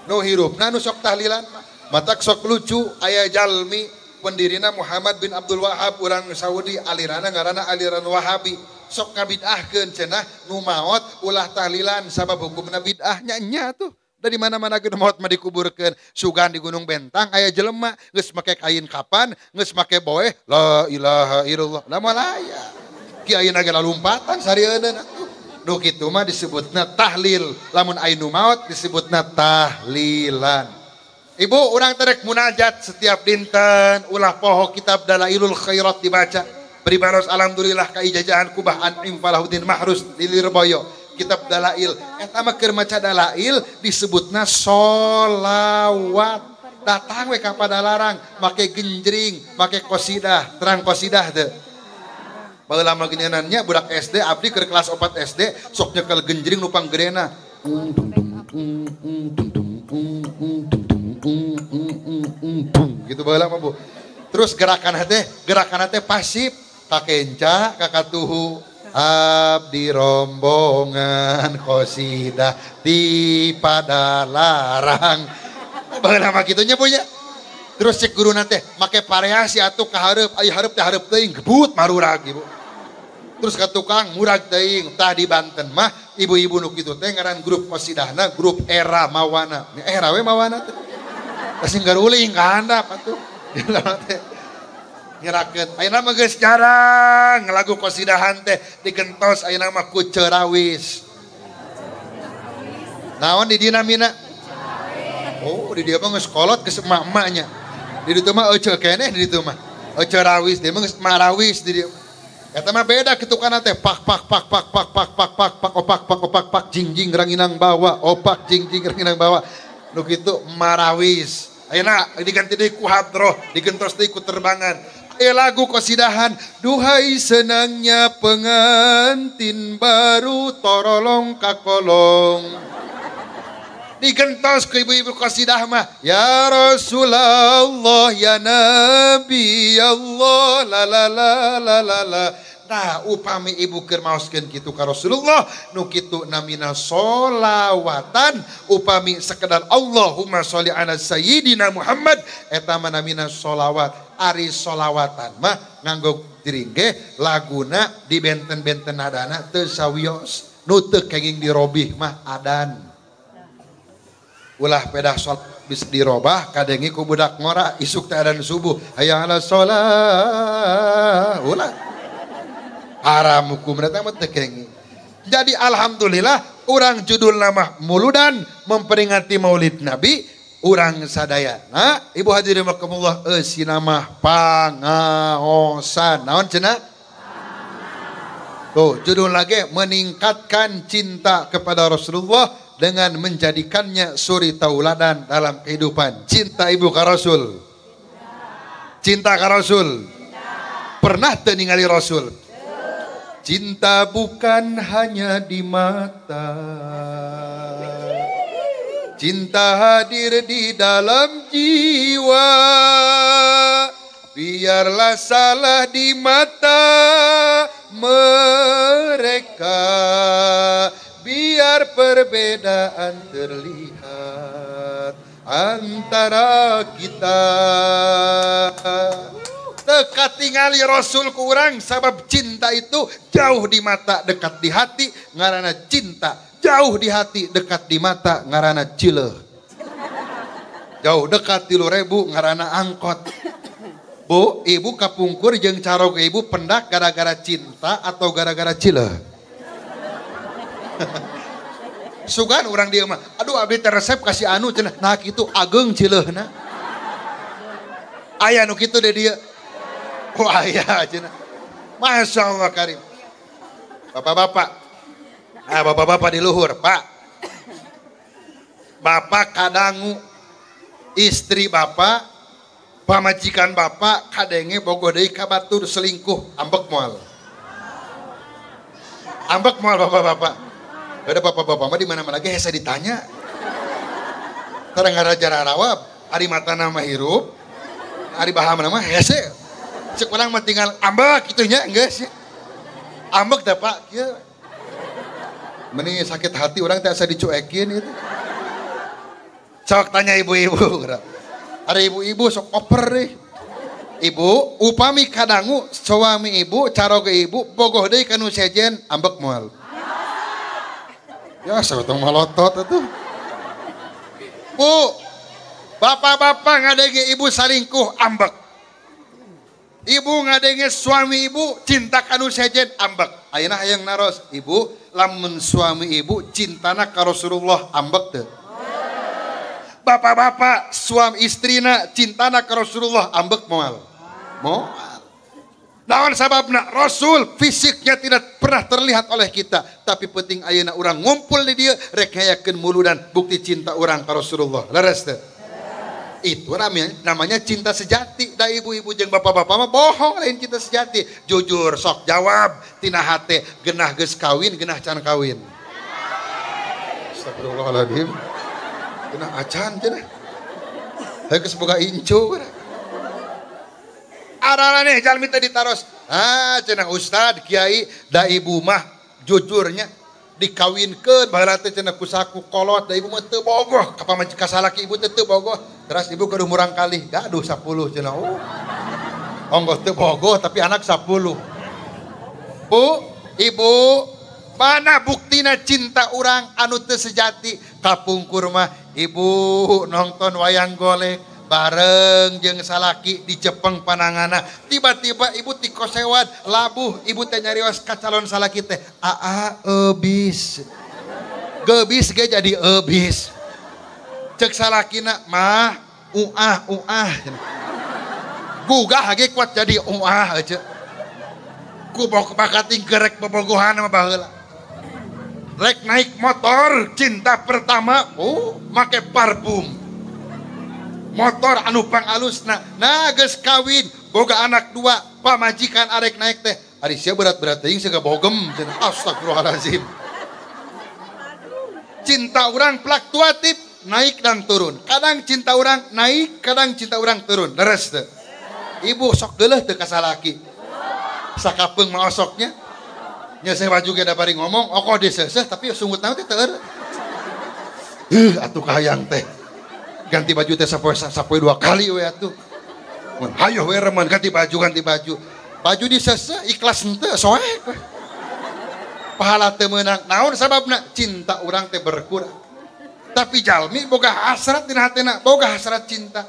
Speaker 1: Nu hirupna nu sok tahlilan mah. Matak sok lucu aya jalmi pendirina Muhammad bin Abdul Wahab urang Saudi alirana ngaranna aliran Wahabi. Sok ngabid'ahkeun cenah nu maot ulah tahlilan sabab hukumna bid'ah nya nya tuh. Dari mana-mana ge maot mah dikuburkeun. Sugan di Gunung Bentang aya jelema geus make kain kapan, geus make boeh, la ilaha illallah. Da moal aya. Kiai ge lalumpatan sarieun atuh. Nu kitu mah disebutna tahlil, lamun aya nu maot disebutna tahlilan. Ibu urang terek munajat setiap dinten, ulah poho kitab Dalailul Khairat dibaca. Beribaros alhamdulillah ka ijajahan Kubah An'im Falahuddin Mahrus di Lirboyo. Kitab Dalail eta mah keur maca Dalail disebutna solawat. Datang we ka Padalarang make genjring, make qasidah, terang qasidah teu. Baheula mah geuninannya budak SD abdi keur kelas 4 SD sok nyekel genjring nu panggedena. Gitu baheula mah Bu. Terus gerakan teh pasif, kakenca kakatuhu abdi rombongan qasidah di Padalarang. Baheula mah kitu nya punya. Terus cek guruna teh make variasi atuh ka hareup, ai hareup teh hareup teuing gebut marurag ibu. Terus ka tukang murag teuing. Tah di Banten mah ibu-ibu nu kitu teh ngaran grup qasidahna grup era mawana. Era we mawana teh. Pasti garuling ka handap atuh. Teh ngerakeun. Ayeuna mah geus jarang lagu qasidahan teh digentos ayeuna mah ku cerawis. Naon di dieu namina? Oh, di dieu mah geus kolot geus emak-emaknya. Di ditu mah euceu keneh di ditu mah. Euceu rawis, di mah geus marawis di dieu. Eta mah beda kitukana teh pak pak pak pak pak pak pak pak pak opak pak opak pak jing jing ranginang bawa, opak jing jing ranginang bawa. Nu kitu marawis. Ayeuna diganti deui ku hadroh, digentos deui ku terbangan. Aya lagu qasidahan, duhai senangnya pengantin baru torolong kakolong. Digentos ke ibu-ibu qasidah mah, ya Rasulullah ya Nabi Allah la la la la la la. Nah, upami ibu keur maoskeun kitu ka Rasulullah, nu kitu namina solawatan, upami sekedar Allahumma sholli ala sayyidina Muhammad eta mah namina solawat. Ari solawatan mah nganggo jering ge laguna di benten-benten nadana teu sawios, nu teu kenging dirobih mah adan. Ulah pedah sholat bisa dirobah kadengi ku budak ngora isuk teh adan subuh hayya ala sholat ulah haram hukum eta mah teu kenging. Jadi alhamdulillah urang judul nama muludan memperingati Maulid Nabi urang sadayana ibu hadirin rahimakumullah eusi nama pangaosan naon cenah. Tuh judul lagi meningkatkan cinta kepada Rasulullah dengan menjadikannya suri tauladan dalam kehidupan. Cinta ibu ka Rasul. Cinta ka Rasul. Pernah teu ningali Rasul? Cinta bukan hanya di mata. Cinta hadir di dalam jiwa. Biarlah salah di mata mereka. Biar perbedaan terlihat antara kita. Teka tingali Rasul ku urang sabab cinta itu jauh di mata dekat di hati ngarana cinta, jauh di hati dekat di mata ngarana cileuh. Jauh dekat 3.000 ngarana angkot. Bu, ibu kapungkur jeung caroge ibu pendak gara-gara cinta atau gara-gara cileuh? Sugan orang dia mah, aduh abdi teh resep kasih anu cenah, nah kitu ageng cileuhna. Aya nu kitu deh dia. Oh aya cenah. Masya Allah karim. Bapak-bapak. Ah bapak-bapak di luhur, Pak. Bapak kadangu istri bapak, pamajikan bapak kadenge bogoh deui ka batur selingkuh, ambek moal. Ambek moal bapak-bapak. Ada bapak-bapak mah di mana-mana ge hese ditanya. Tara ngaraja rarawab, ari matana mah hirup, ari bahamna mah hese. Cek urang mah tinggal ambek kitu nya geus. Ambek teh Pak kieu. Meni sakit hati urang teh asa dicuekin gitu. Sok tanya ibu-ibu. Ada ibu-ibu sok oper deh. Ibu, upami kadangu suami ibu, caroge ibu, bogoh deui ka nu sejen, ambek moal. Ya, sabetong malotot atuh. Bu, bapak-bapak ngadenge ibu salingkuh ambek. Ibu ngadenge suami ibu cinta kanu sejen ambek. Ayeuna hayang naros, ibu lamun suami ibu cintana ka Rasulullah ambek teu? Bapak-bapak suami istrina cintana ka Rasulullah ambek moal? Moal. Naon sababna? Rasul fisiknya tidak pernah terlihat oleh kita, tapi penting ayeuna urang ngumpul di dieu rek ngayakeun muludan bukti cinta urang ka Rasulullah. Leres teu? Itu namanya cinta sejati. Da ibu-ibu jeung bapak-bapak mah bohong, lain cinta sejati. Jujur sok jawab tina hate, genah geus kawin genah can kawin. Astagfirullahaladzim. Genah acan cenah. Heuh geus boga incu. Araraneh jalmi teh ditaros. Ah cenah ustad kiai da ibu mah jujurnya dikawinkeun baheula teh cenah ku saku kolot da ibu mah teu bogoh ka pamajikan salaki ibu teh teu bogoh. Teras ibu kudu murang kali gaduh 10 cenah. Oh. Onggoh teu bogoh tapi anak 10. Bu, ibu, mana buktina cinta urang anu teu sejati? Kapungkur mah ibu nonton wayang golek bareng jeung salaki di Jepang panangana, tiba-tiba ibu tikosewad labuh, ibu teh nyarios ka calon salaki teh aa ebis gebis ge jadi ebis, cek salakina mah uah uah gugah ge kuat jadi uah aja ku bakating gerek bobogohan mah baheula rek naik motor cinta pertama oh make parfum motor anu pangalusna, nah geus kawin boga anak dua pamajikan arek naik teh ari sia berat-berat teuing siga bogem cenah. Astagfirullahalazim. Cinta urang fluktuatif, naik dan turun. Kadang cinta urang naik, kadang cinta urang turun. Leres teu? Ibu sok geuleuh teu ka salaki? Sakapeung mah osoknya nya saya baju ge da bari ngomong okoh diseuseuh tapi sungut naon teh teu eueuh. Heuh atuh kahayang teh ganti baju teh sapoe dua kali we atuh. Mun hayoh we remen ganti baju ganti baju. Baju diseseh ikhlas henteu soek we. Pahala teu meunang. Naon sababna? Cinta urang teh berkurang. Tapi jalmi boga hasrat dina hatena, boga hasrat cinta.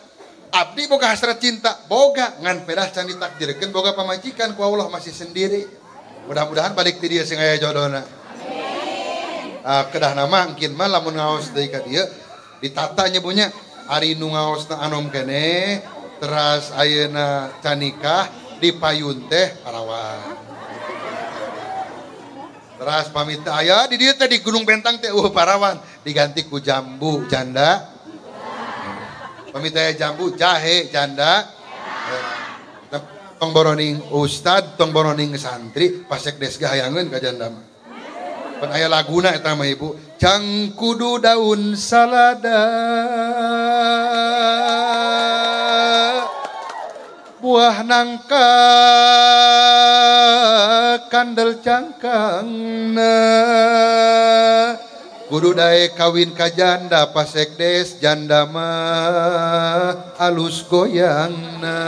Speaker 1: Abdi boga hasrat cinta, boga ngan pedah can ditakdirkeun boga pamajikan ku Allah masih sendiri. Mudah-mudahan balik ti dieu sing aya jodona. Amin. Kedah nama engkin mah lamun ngaos deui ka dieu ditata nyebunya ari nu ngaosna anom keneh teras ayeuna can nikah di payun teh parawan. Teras pamit aya di dieu teh di Gunung Bentang teh parawan diganti ku jambu janda. Pamit aya jambu jahe janda. Tong boroning ustad, tong boroning santri, pasek desga hayangeun ka janda mah. Pan aya laguna eta mah ibu, cangkudu daun salada buah nangka kandel cangkangna kudu dae kawin ka janda pasek des janda mah alus goyangna.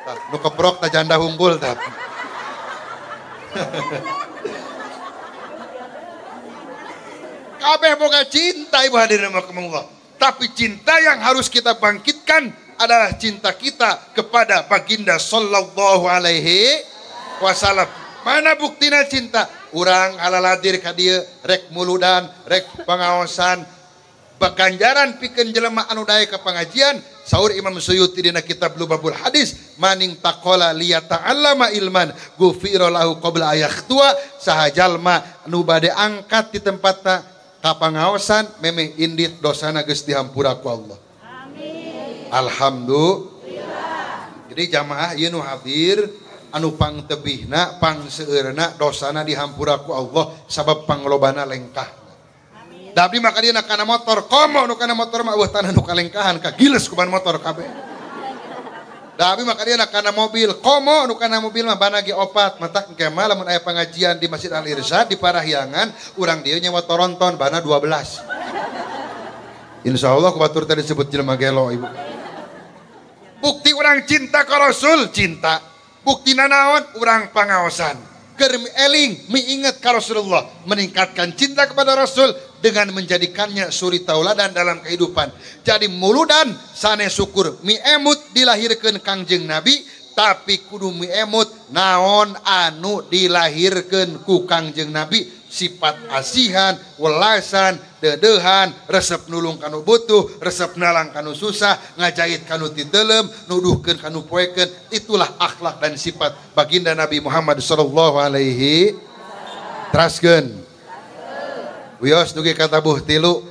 Speaker 1: Tah nu keprok ta janda unggul tah. Kabeh boga cinta ibu hadirin rahimakumullah. Tapi cinta yang harus kita bangkitkan adalah cinta kita kepada baginda sallallahu alaihi wasallam. Mana buktina cinta? Urang alaladir ka dieu rek muludan, rek pangaosan, baganjaran pikeun jelema anu dae ka pengajian. Saur Imam Suyuti dina kitab Lubabul Hadis, maning taqala liyata'allama ilman ghufira lahu qabla ayakhtua, saha jalma nu bade angkat di tempatna ka pangaosan memeh indit dosana geus dihampura ku Allah. Amin. Alhamdulillah. Jadi jamaah ieu nu hadir anu pangtebihna pangseueurna dosana dihampura ku Allah sabab panglobana lengkah. Da abdi mah ka kana motor, komo nu kana motor mah eueuh tanah nu kalengkahan kagiles ku ban motor kabeh. Da abdi mah ka kana mobil, komo nu kana mobil mah bana ge opat, matak engke mah lamun aya pengajian di Masjid Al Irsyad di Parahyangan, urang dieu nyewa toronton bana 12. Insyaallah ku batur teh disebut jelema gelo ibu. Bukti urang cinta ka Rasul, cinta. Buktina naon? Urang pangaosan. Keur eling miinget ka Rasulullah, meningkatkan cinta kepada Rasul dengan menjadikannya suri tauladan dalam kehidupan. Jadi muludan sanes syukur mi emut dilahirkeun Kangjeng Nabi, tapi kudu mi emut naon anu dilahirkeun ku Kangjeng Nabi, sifat asihan, welasan, dedehan, resep nulung kanu butuh, resep nalang kanu susah, ngajahit kanu titelem, nuduhkeun kanu poekeun. Itulah akhlak dan sifat baginda Nabi Muhammad sallallahu alaihi. Teraskeun. Wios dugi katabuh tilu.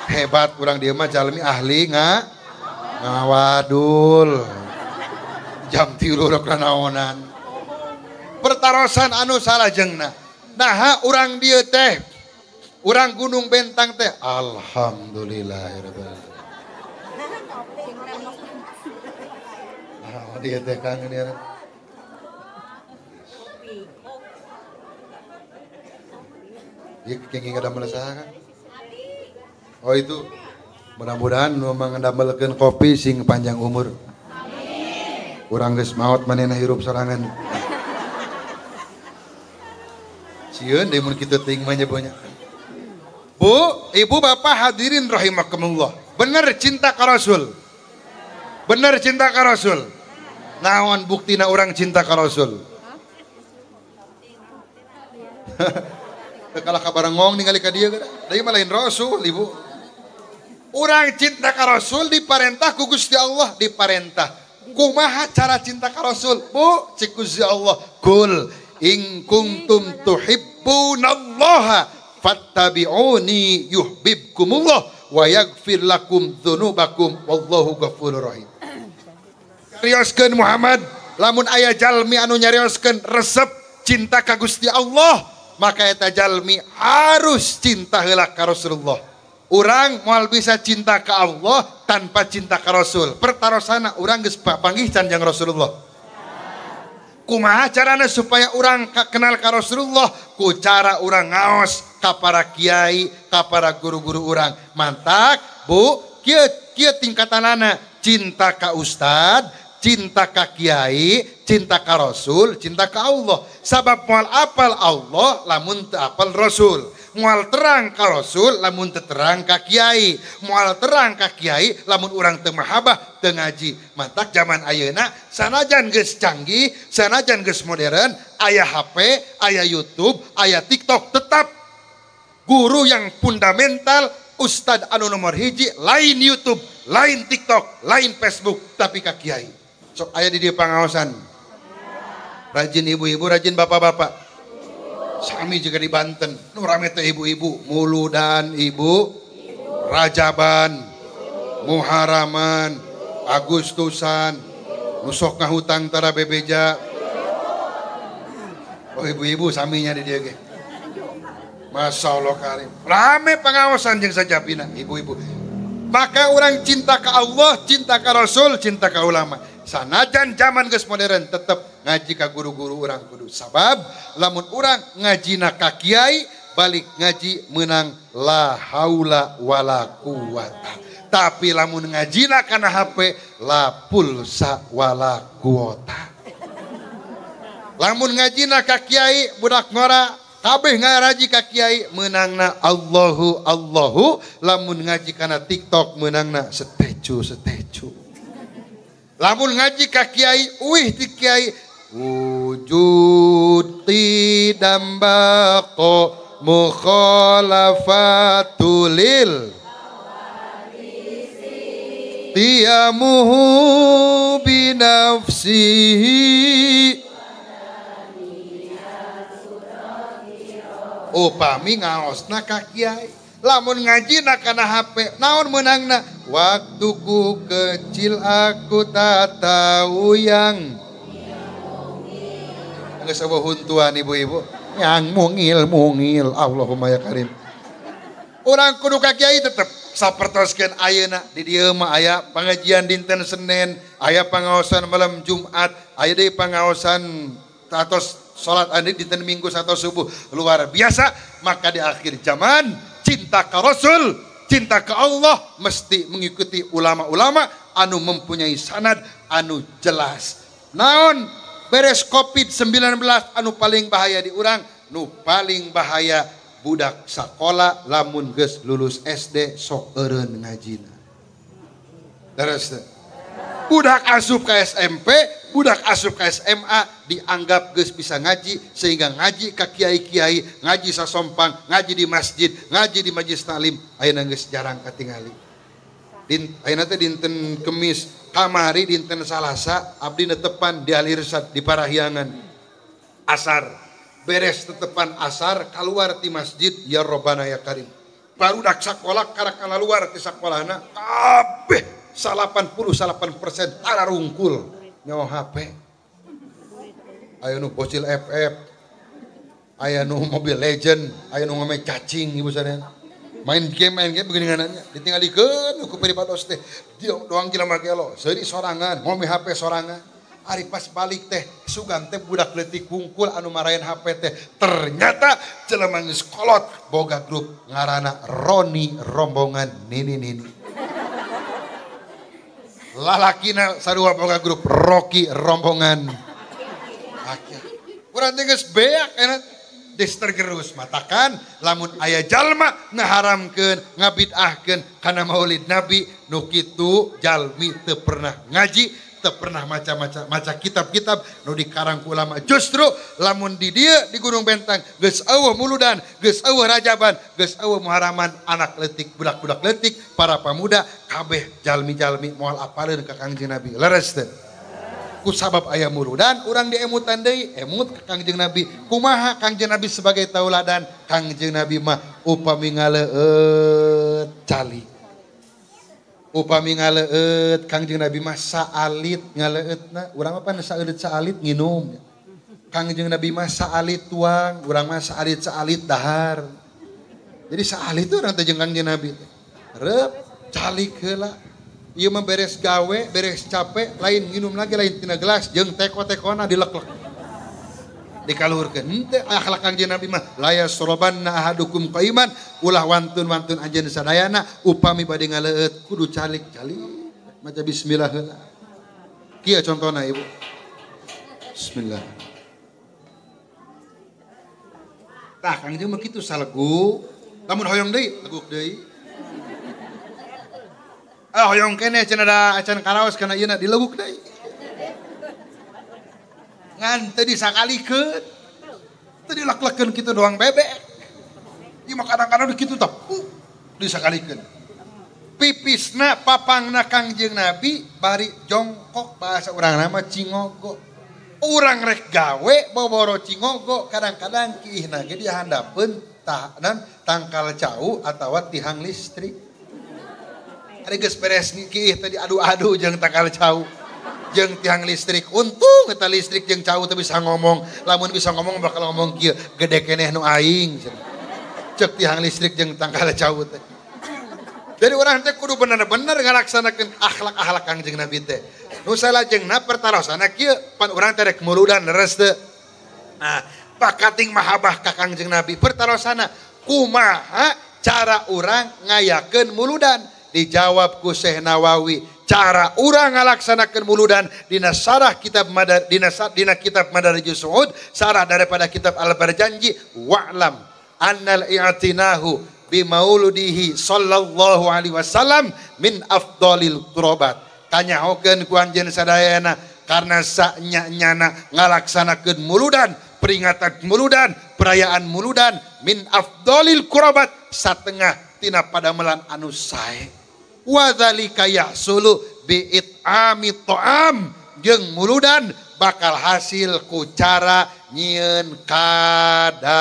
Speaker 1: Hebat urang dieu mah jalmi ahli ngawadul. Jam 3 rek naonan. Pertarosan anu salajengna. Nah, urang dieu teh, urang Gunung Bentang teh, alhamdulillahirabbil alamin. Nah, dieu teh kang ieu. Ieu kenging ngadamel saha kan? Oh itu, mudah-mudahan nu mangandamelkeun kopi sing panjang umur. Amin. Urang geus maot manehna hirup sorangan. Sieun deui mun kitu teuing mah nya. Bu, ibu bapak hadirin rahimakumullah. Bener cinta ka Rasul. Bener cinta ka Rasul. Naon buktina urang cinta ka Rasul? Kalau kabarengong ningali ka dieu deui mah lain Rasul, ibu. Urang cinta ka Rasul diparentah ku Gusti Allah, diparentah. Kumaha cara cinta ka Rasul? Bu, cik Gusti Allah, kul in kuntum tuhibbunallaha fattabi'uni yuhibbukumullah wa yaghfir lakum dzunubakum wallahu ghafurur rahim. Nyarioskeun Muhammad, lamun aya jalmi anu nyarioskeun resep cinta ka Gusti Allah, maka eta jalmi harus cinta heula ka Rasulullah. Urang moal bisa cinta ka Allah tanpa cinta ka Rasul. Pertarosana urang geus papanggih can jeung Rasulullah. Kumaha carana supaya urang kenal ka Rasulullah? Ku cara urang ngaos ka para kiai, ka para guru-guru urang. Mantak, Bu, kieu kieu tingkatanana, cinta ka ustad, cinta ka kiai, cinta ka Rasul, cinta ka Allah. Sabab moal apal Allah lamun teu apal Rasul. Moal terang ka Rasul lamun teu terang ka kiai. Moal terang ka kiai lamun urang teu mahabbah teu ngaji. Mantak zaman ayeuna sanajan geus canggih, sanajan geus modern, aya HP, aya YouTube, aya TikTok, tetap guru yang fundamental ustad anu nomor hiji lain YouTube, lain TikTok, lain Facebook, tapi ka kiai. Sok aya di dieu pangaosan. Rajin ibu-ibu, rajin bapak-bapak. Sami juga di Banten, nu rame teh ibu-ibu, muludan ibu, rajaban, muharaman, agustusan, nu sok ngahutang tara bebeja. Oh ibu-ibu saminya di dieu ge. Masya Allah karim. Rame pengawasan jeung sajabina ibu-ibu. Maka orang cinta ke Allah, cinta ke Rasul, cinta ke ulama. Sanajan zaman geus modern tetep ngaji ka guru-guru urang kudu. Sabab lamun urang ngajina ka kiai, balik ngaji menang la haula wala quwata. Tapi lamun ngajina kana HP la pulsa wala kuota. Lamun ngajina ka kiai budak ngora kabeh ngaraji ka kiai menangna Allahu Allahu. Lamun ngaji kana TikTok menangna setecu setecu. Lamun ngaji ka kiai uih ti kiai wujud qidam baqa mukhalafatulil qiyamuhu binafsihi. Upami ngaosna ka kiai, lamun ngajina kana HP naon meunangna? Waktuku kecil aku tak tahu yang geus eueuh huntuan ibu-ibu yang mungil-mungil. Allahumma ya karim. Urang kudu ka kiai tetep sapertoskeun ayeuna di dieu mah aya pengajian dinten Senin, aya pangaosan malam Jumat, aya deui pangaosan atos salat andi dinten Minggu atau subuh. Luar biasa. Maka di akhir zaman cinta ka Rasul, cinta ke Allah mesti mengikuti ulama-ulama anu mempunyai sanad anu jelas. Naon beres COVID-19 anu paling bahaya di urang, nu paling bahaya Budak sakola lamun geus lulus SD sok eureun ngajina. Terus budak asup ke SMP, budak asup ke SMA dianggap geus bisa ngaji sehingga ngaji ka kiai-kiai, ngaji sasompang, ngaji di masjid, ngaji di majlis taklim ayeuna geus jarang katingali. Ayeuna teh dinten Kemis, kamari dinten Salasa abdi netepan di Al-Irsyad di Parahyangan. Asar beres tetepan asar keluar ti masjid ya Robbana ya Karim. Barudak sakola karak luar ti sakolana kabeh 88% tararungkul nyawa HP. Aya nu bocil FF, aya nu Mobile Legend, aya nu ngome cacing ibu sadayana. Main game begini ngananya ditinggalikeun ku pribados teh. Dia doang jelema gelo, seuri sorangan, ngome HP sorangan. Ari pas balik teh sugan teh budak leutik hungkul anu marayan HP teh ternyata jelema geus kolot boga grup ngaranna Roni rombongan nini nini. Lalakina sarua boga grup Rocky rombongan. Akhir. Urang teh geus beak enak geus tergerus matakan lamun aya jalma ngaharamkeun ngabid'ahkeun kana maulid Nabi nu kitu jalmi teu pernah ngaji teu pernah maca kitab-kitab nu dikarang ku ulama. Justru lamun di dieu di Gunung Bentang geus eueuh muludan, geus eueuh rajaban, geus eueuh muharaman, anak leutik, budak-budak leutik, para pamuda kabeh jalmi-jalmi moal apaleun ka Kangjeng Nabi. Leres teu? Ku sabab aya muludan urang diemutan deui, emut ka Kangjeng Nabi. Kumaha Kangjeng Nabi sebagai tauladan? Kangjeng Nabi mah upami ngaleueut calik. Upami ngaleueut Kangjeng Nabi mah saalit ngaleueutna, urang mah pan saeulit saalit nginum. Kangjeng Nabi mah saalit tuang, urang mah saalit saalit dahar. Jadi saalit tuh urang teh jeung Kangjeng Nabi teh. Reup calik heula. Ieu mah beres gawe, beres capek, lain nginum lagi lain tina gelas jeung teko-tekona dileklek. Dikaluhurkeun. Henteu akhlak Kangjeng Nabi mah la yasrobanna ahadukum qaiman, ulah wantun-wantun anjeun sadayana upami bade ngaleueut kudu calik-calik maca bismillah heula. Kieu contona ibu. Bismillah. Tah Kangjeng mah kitu salegu, lamun hoyong deui leguk deui. Ah hoyong keneh cenah da acan karaos kana ieuna dileguk deui. Ngan teu disakalikeun. Teu dilek-lekeun kitu doang bebek. Ieu mah kadang-kadang kitu tah disakalikeun. Pipisna papangna Kangjeng Nabi bari jongkok bahasa urang nama cingogo. Urang rek gawe boboro cingogo kadang-kadang kiihna ge dihandapeun tahanan tangkal cau atawa tihang listrik. Ari geus beres kiih tadi adu-adu jeung tangkal cau jeung tiang listrik. Untung eta listrik jeung cau teu bisa ngomong. Lamun bisa ngomong bakal ngomong kieu, gede keneh nu aing. Cek tiang listrik jeung tangkal cau teh. Jadi urang teh kudu bener-bener ngalaksanakeun akhlak-akhlak Kangjeng Nabi teh. Nu salajengna pertarosana kieu, pan urang teh rek muludan leres teu. Nah, pakating mahabbah ka Kangjeng Nabi pertarosana kumaha cara urang ngayakeun muludan? Dijawab ku Syekh Nawawi, cara urang ngalaksanakeun muludan dina sarah kitab madar, dina kitab Madarijus Su'ud, sarah daripada kitab Al-Barjanji, wa'lam annal i'tinahu bimauludihi sallallahu alaihi wasallam min afdalil qurbat. Kanyahokeun ku anjeun sadayana karena saknya-nyana ngalaksanakeun muludan, peringatan muludan, perayaan muludan min afdalil qurbat, satengah tina padamelan anu sae. Wa dzalika yahsulu bi it'ami ta'am, jeung muludan bakal hasil ku cara nyieun kadaharan.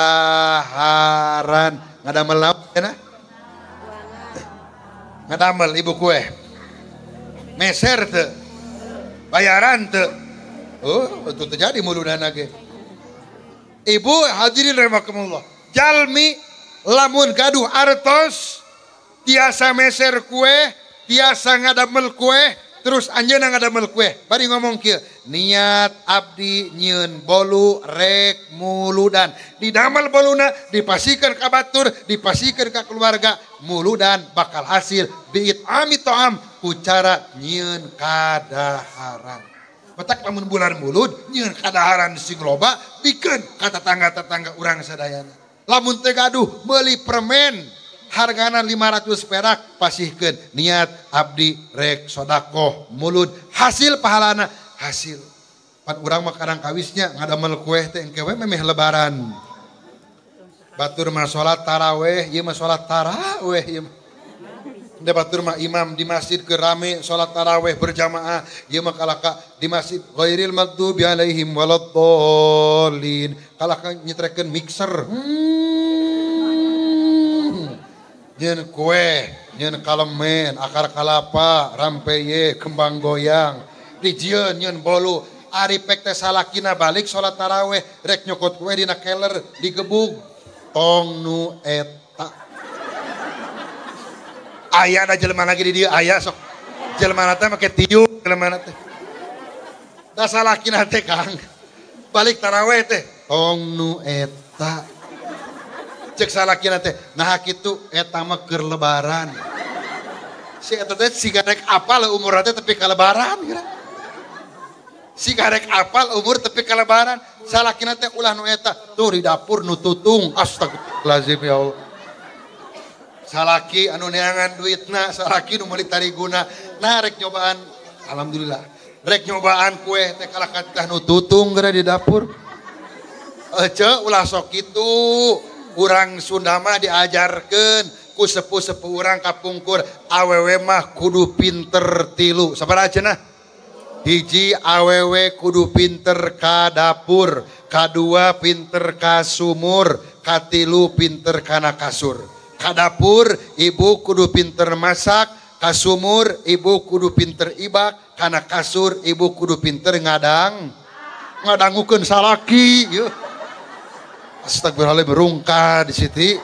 Speaker 1: Ngadamel naon cenah? Ngadamel ibu kue. Meser teu? Bayaran teu? Oh, itu terjadi muludan ge. Ibu hadirin rahimakumullah. Jalmi lamun gaduh artos tiasa meser kue, tiasa ngadamel kue, terus anjeunna ngadamel kue. Bari ngomong kieu, niat abdi nyieun bolu rek muludan. Didamel boluna, dipasikeun ka batur, dipasikeun ka keluarga, muludan bakal hasil bi'it'ami ta'am ku cara nyieun kadaharan. Petak lamun bulan mulud nyieun kadaharan sing loba, bikeun ka tetangga-tetangga urang sadayana. Lamun teu gaduh meuli permen hargana 500 perak pasihkeun niat abdi rek sodakoh mulud hasil pahalana hasil. Pan urang mah kadang kawisnya ngadamel kue teh engke we memeh lebaran. Batur mah salat taraweh, ieu mah salat taraweh ieu mah. Da batur mah imam di masjid keur rame salat taraweh berjamaah, ieu mah kalaka di masjid ghairil maghdubi alaihim waladdallin. Kalaka nyetrekeun mixer. Nyeun kue, nyeun kalemen, akar kalapa, rampeye, kembang goyang, dijieun nyeun bolu. Ari pek teh salakina balik salat taraweh rek nyokot kue dina keler digebug tong nu eta. Aya da jelema lagi di dieu aya sok jelema teh make tiung jelema teh. Da salakina teh Kang balik taraweh teh tong nu eta. Cek salakina teh nah kitu eta mah keur lebaran. Si eta teh siga rek apal umur teh tapi ka lebaran geura. Siga rek apal umur tapi ka lebaran. Salakina teh ulah nu eta tuh di dapur nu tutung astagfirullahalazim ya Allah. Salaki anu neangan duitna, salaki nu meuli tariguna. Nah rek nyobaan alhamdulillah. Rek nyobaan kue teh kalah teh nu tutung geura di dapur. Ece ulah sok kitu. Urang Sunda mah diajarkeun ku sepuh-sepuh urang kapungkur awewe mah kudu pinter tilu. Sabaraha cenah? Hiji awewe kudu pinter ka dapur, kadua pinter ka sumur, katilu pinter kana kasur. Ka dapur ibu kudu pinter masak, ka sumur ibu kudu pinter ibak, kana kasur ibu kudu pinter ngadang. Ngadangukeun salaki yeuh. Astagfirullahaladzim berungkah di situ.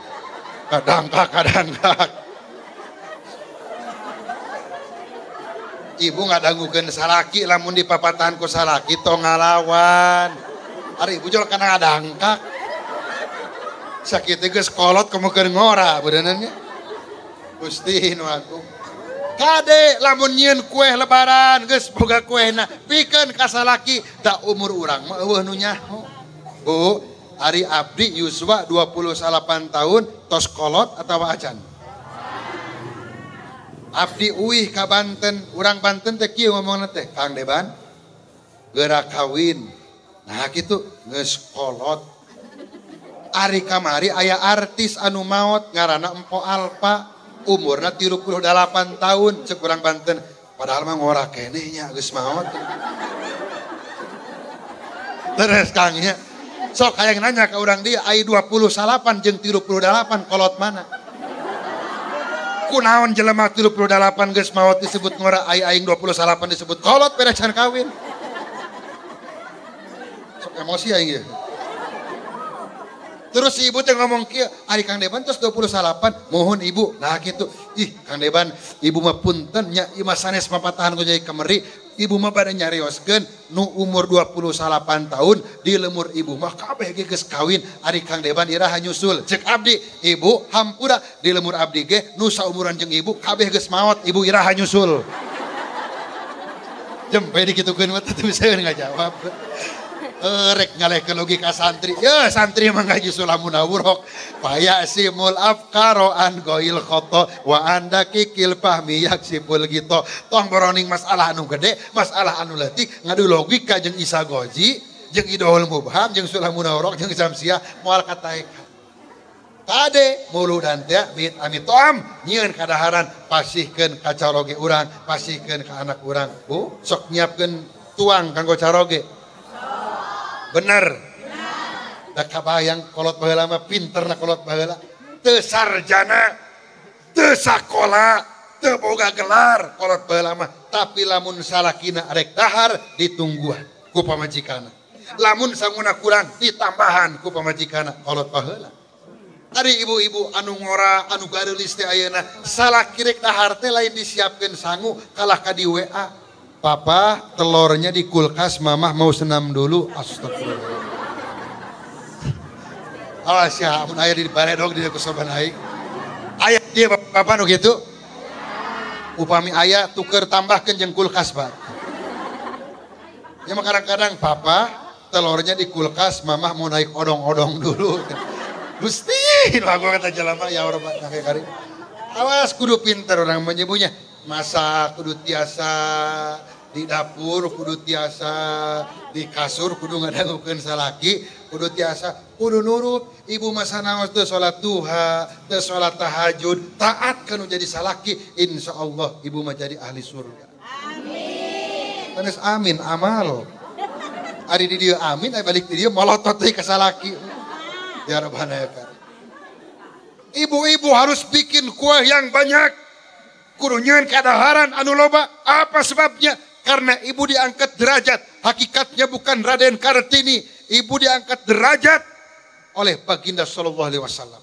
Speaker 1: Kadangkak kadangkak. Ibu ngadangukeun salaki lamun dipapatahan ku salaki tong ngalawan. Ari ibu jol kana ngadangkak. Sakit geus kolot komo keur ngora beuneunan nya. Gusti nu agung. Kade lamun nyieun kue lebaran geus boga kuehna pikeun ka salaki da umur urang mah eueuh nu nyaho. Bu, ari abdi yuswa 28 tahun tos kolot atawa acan? Abdi uih ka Banten, urang Banten teh kieu ngomongna teh, Kang Deban geura kawin. Nah kitu geus kolot. Ari kamari aya artis anu maot ngaranna Empo Alpa, umurna 38 tahun cek urang Banten, padahal mah ngora keneh nya geus maot. Terus Kang nya sok hayang nanya ke urang dia ai 28 jeung 38 kolot mana? Kunaon jelema 38 geus maot disebut ngora, ai aing 28 disebut kolot beda can kawin. Sok emosi aing ieu. Terus si ibu teh ngomong kieu, ari Kang Deban terus 28, mohon ibu. Nah kitu. Ih Kang Deban, ibu mah punten nya ieu mah sanes papatahan ku jadi kemeri. Ibu mah bade nyarioskeun nu umur 28 tahun di lemur ibu mah kabeh ge geus kawin. Ari Kang Deban iraha nyusul. Cek abdi, ibu hampura di lemur abdi ge nu saumuran jeung ibu kabeh geus maot, ibu iraha nyusul. Jempe dikitukeun mah teu bisa ngajawab. Rek ngalehkeun logika santri. Ya santri mah ngaji sulamun awurok. Paya simul afkaro an goil khoto wa anda kikil fahmi yaksibul gitu. Tong boroning masalah anu gede, masalah anu leutik, ngadu logika jeung Isa Goji, jeung Idhol Mubham, jeung Sulamun Awrok, jeung Samsiah moal kataek. Kade muludan teh bit amitoam nyieun kadaharan pasihkeun ka caroge urang, pasihkeun ka anak urang. Bu, sok nyiapkeun tuang kanggo caroge. Bener. Da kabayang kolot baheula mah pinterna kolot baheula. Teu sarjana, teu sakola, teu boga gelar kolot baheula mah, tapi lamun salakina arek dahar ditungguan ku pamajikanna. Lamun sanguna kurang ditambahan ku pamajikanna kolot baheula. Ari ibu-ibu anu ngora anu gareulis teh ayeuna salaki rek dahar teh lain disiapkeun sangu kalah ka di WA. Papa, telurnya di kulkas, mamah mau senam dulu. Astagfirullah. Awas ya, amun aya di baredog di kusoban aing. Aya dia bapak nu kitu. Upami aya tuker tambahkeun jeung kulkas, Pak. Ya mah kadang-kadang papa, telurnya di kulkas, mamah mau naik odong-odong dulu. Gusti, lagu kata jelema ya Allah kakek karim. Awas kudu pinter orang menyebutnya. Masak kudu tiasa, di dapur kudu tiasa, di kasur kudu ngadangukeun salaki, kudu tiasa, kudu nurut. Ibu masa naos teu salat duha, teu salat tahajud, taat kanu jadi salaki, insyaallah ibu mah jadi ahli surga.
Speaker 2: Amin.
Speaker 1: Sanes amin amal. Ari di dieu amin, ari balik di dieu molotot deui ka salaki. Ya Rabbana ya Karim. Ibu-ibu harus bikin kue yang banyak. Kudu nyieun kadaharan anu loba. Apa sebabnya? Karena ibu diangkat derajat. Hakikatnya bukan Raden Kartini. Ibu diangkat derajat oleh baginda Shallallahu Alaihi Wasallam.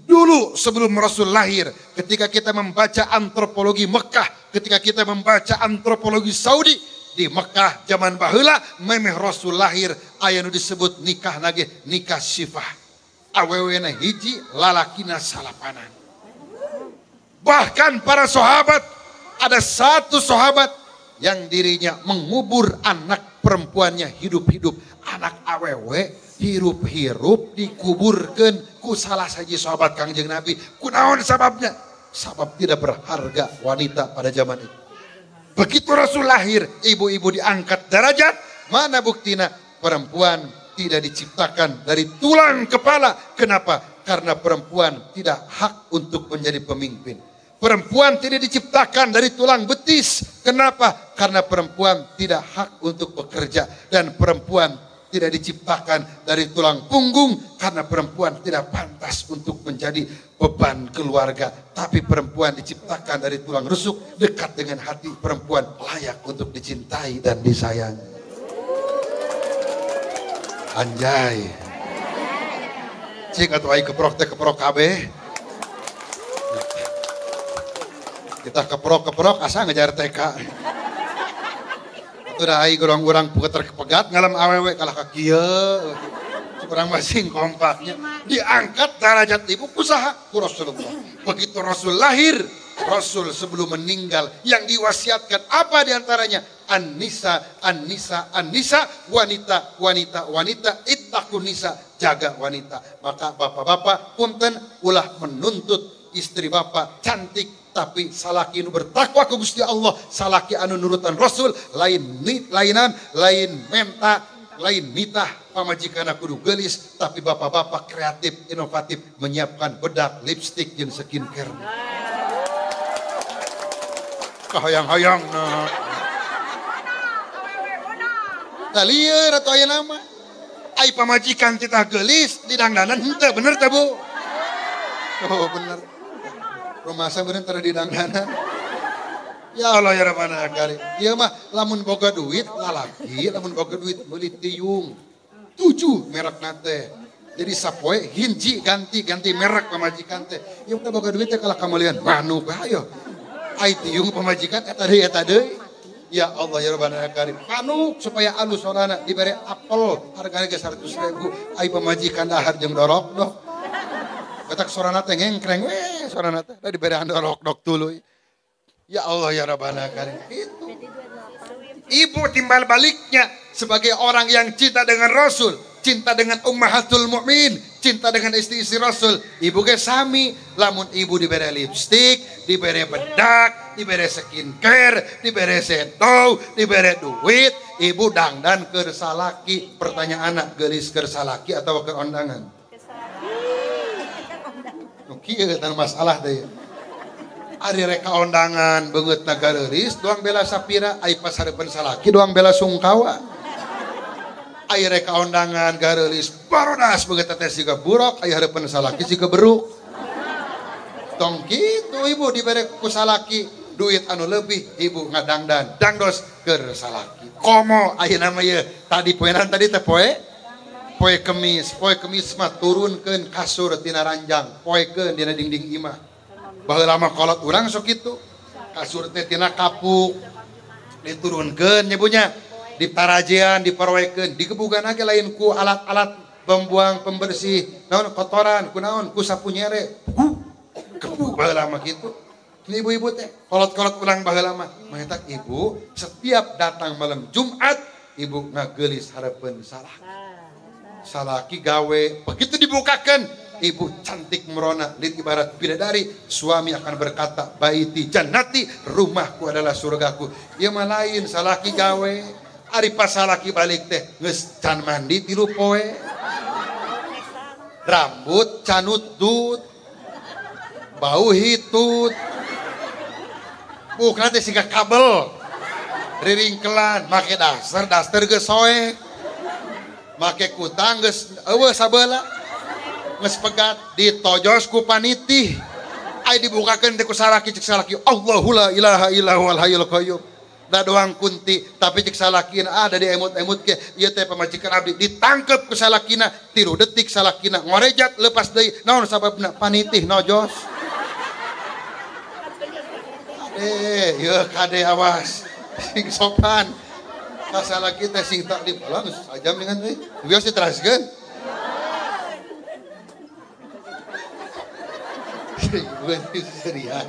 Speaker 1: Dulu sebelum Rasul lahir, ketika kita membaca antropologi Mekah, ketika kita membaca antropologi Saudi, di Mekah zaman baheula memeh Rasul lahir aya nu disebut nikah nage nikah sifah. Awewena hiji, lalakina salapanan. Bahkan para sahabat, ada satu sahabat yang dirinya mengubur anak perempuannya hidup-hidup. Anak awewe hirup-hirup dikuburkan ku salah saji sahabat Kangjeng Nabi. Kunaon sababnya? Sabab tidak berharga wanita pada zaman itu. Begitu Rasul lahir, ibu-ibu diangkat derajat. Mana buktina? Perempuan tidak diciptakan dari tulang kepala. Kenapa? Karena perempuan tidak hak untuk menjadi pemimpin. Perempuan tidak diciptakan dari tulang betis. Kenapa? Karena perempuan tidak hak untuk bekerja. Dan perempuan tidak diciptakan dari tulang punggung. Karena perempuan tidak pantas untuk menjadi beban keluarga. Tapi perempuan diciptakan dari tulang rusuk, dekat dengan hati. Perempuan layak untuk dicintai dan disayangi. Anjay. Cik atuh ai keprok teh keprok kabeh. Kita keprok-keprok asa ngejar TK. Atuh da ai urang-urang puketer kepegat ngalam awewe kalah ka kieu. Urang masing kompaknya. Diangkat derajat ibu kusaha ku Rasulullah. Begitu Rasul lahir, Rasul sebelum meninggal yang diwasiatkan apa diantaranya? An-Nisa, An-Nisa, An-Nisa, wanita, wanita, wanita, ittaqun nisa, jaga wanita. Maka bapak-bapak punten ulah menuntut istri bapak cantik tapi salaki nu bertakwa ke Gusti Allah, salaki anu nurutan Rasul, lain lainan, lain menta, lain nitah pamajikan kudu geulis, tapi bapak-bapak kreatif, inovatif menyiapkan bedak, lipstik jeung skincare. Kahayang-hayang nah. Tah lieur atuh aya nama. Ai pamajikan titah geulis didangdanan henteu bener teh Bu? Oh bener. Rumasa bener teh didangdanan. Ya Allah ya Rabbana karim. Ieu mah lamun boga duit lalaki, lamun boga duit meuli tiung. 7 merekna teh. Jadi sapoe hinji ganti-ganti merek pamajikan teh. Ieu mah boga duit teh kalah kamalian manuk ayo. Ai tiung pamajikan eta deui eta deui. Ya Allah ya Rabbana karim. Panuk supaya alus sorana dibere apel hargana ge 100.000. Ai pamajikan dahar jeung dorok dok. Ketak sorana teh ngengkreng we sorana teh da dibere dorok dok tuluy. Ya Allah ya Rabbana karim. Itu. Ibu timbal baliknya sebagai orang yang cinta dengan Rasul, cinta dengan ummahatul mukmin, cinta dengan istri-istri Rasul. Ibu ge sami, lamun ibu dibere lipstik, dibere bedak, dibere skincare, dibere shadow, dibere duit, ibu dangdan keur salaki. Pertanyaan anak, geulis keur salaki atau keur ondangan? Nu kieu tan masalah teh. Ari reka ondangan beungeutna gareuris doang bela sapira, ai pas hareupeun salaki doang bela sungkawa. Ai reka ondangan gareulis barodas beungeut teh siga buruk, ai hareupeun salaki siga beruk. Tong kitu ibu dibere ku salaki duit anu lebih, ibu ngadangdan dangdos keur salaki. Komo ayeuna mah ieu tadi poenan tadi teh poe poe kemis, poe kemis mah turunkeun kasur tina ranjang, poekeun dina dinding imah. Baheula mah kolot urang sok kitu. Kasur teh tina kapuk diturunkeun nyebunya, diparajean, diparwekeun, digebugan ge lain ku alat-alat pembuang pembersih naon kotoran, ku naon ku sapu nyere. Gebug baheula mah kitu. Ibu-ibu teh kolot-kolot urang baheula mah. Matak ibu setiap datang malam Jumat ibu ngageulis hareupeun salaki. Salaki gawe begitu dibukakeun Ibu cantik merona, lit ibarat bidadari, suami akan berkata, baiti jannati, rumahku adalah surgaku. Ieu mah lain salaki gawe, ari pas salaki balik teh geus can mandi 3 poe. Rambut canut dut, bau hitut. Bukan teh siga kabel. Riringkelan, make daster, daster geus soek. Make kutang geus eueuh sabeula. Geus pegat ditojos ku panitih. Ai dibukakeun teh ku salaki, cek salaki Allahu la ilaha illa huwal hayyul qayyum. Da doang kunti, tapi cek salakina ada di emut-emut ke ieu teh pamajikan abdi ditangkep ku salakina 3 detik salakina ngorejat lepas deui. Naon sababna? Panitih nojos. Kade, yeuh kade awas. Sing sopan. Ka salaki teh sing taklim. Alah geus sajam dengan teh. Bios diteraskeun. Gue serian.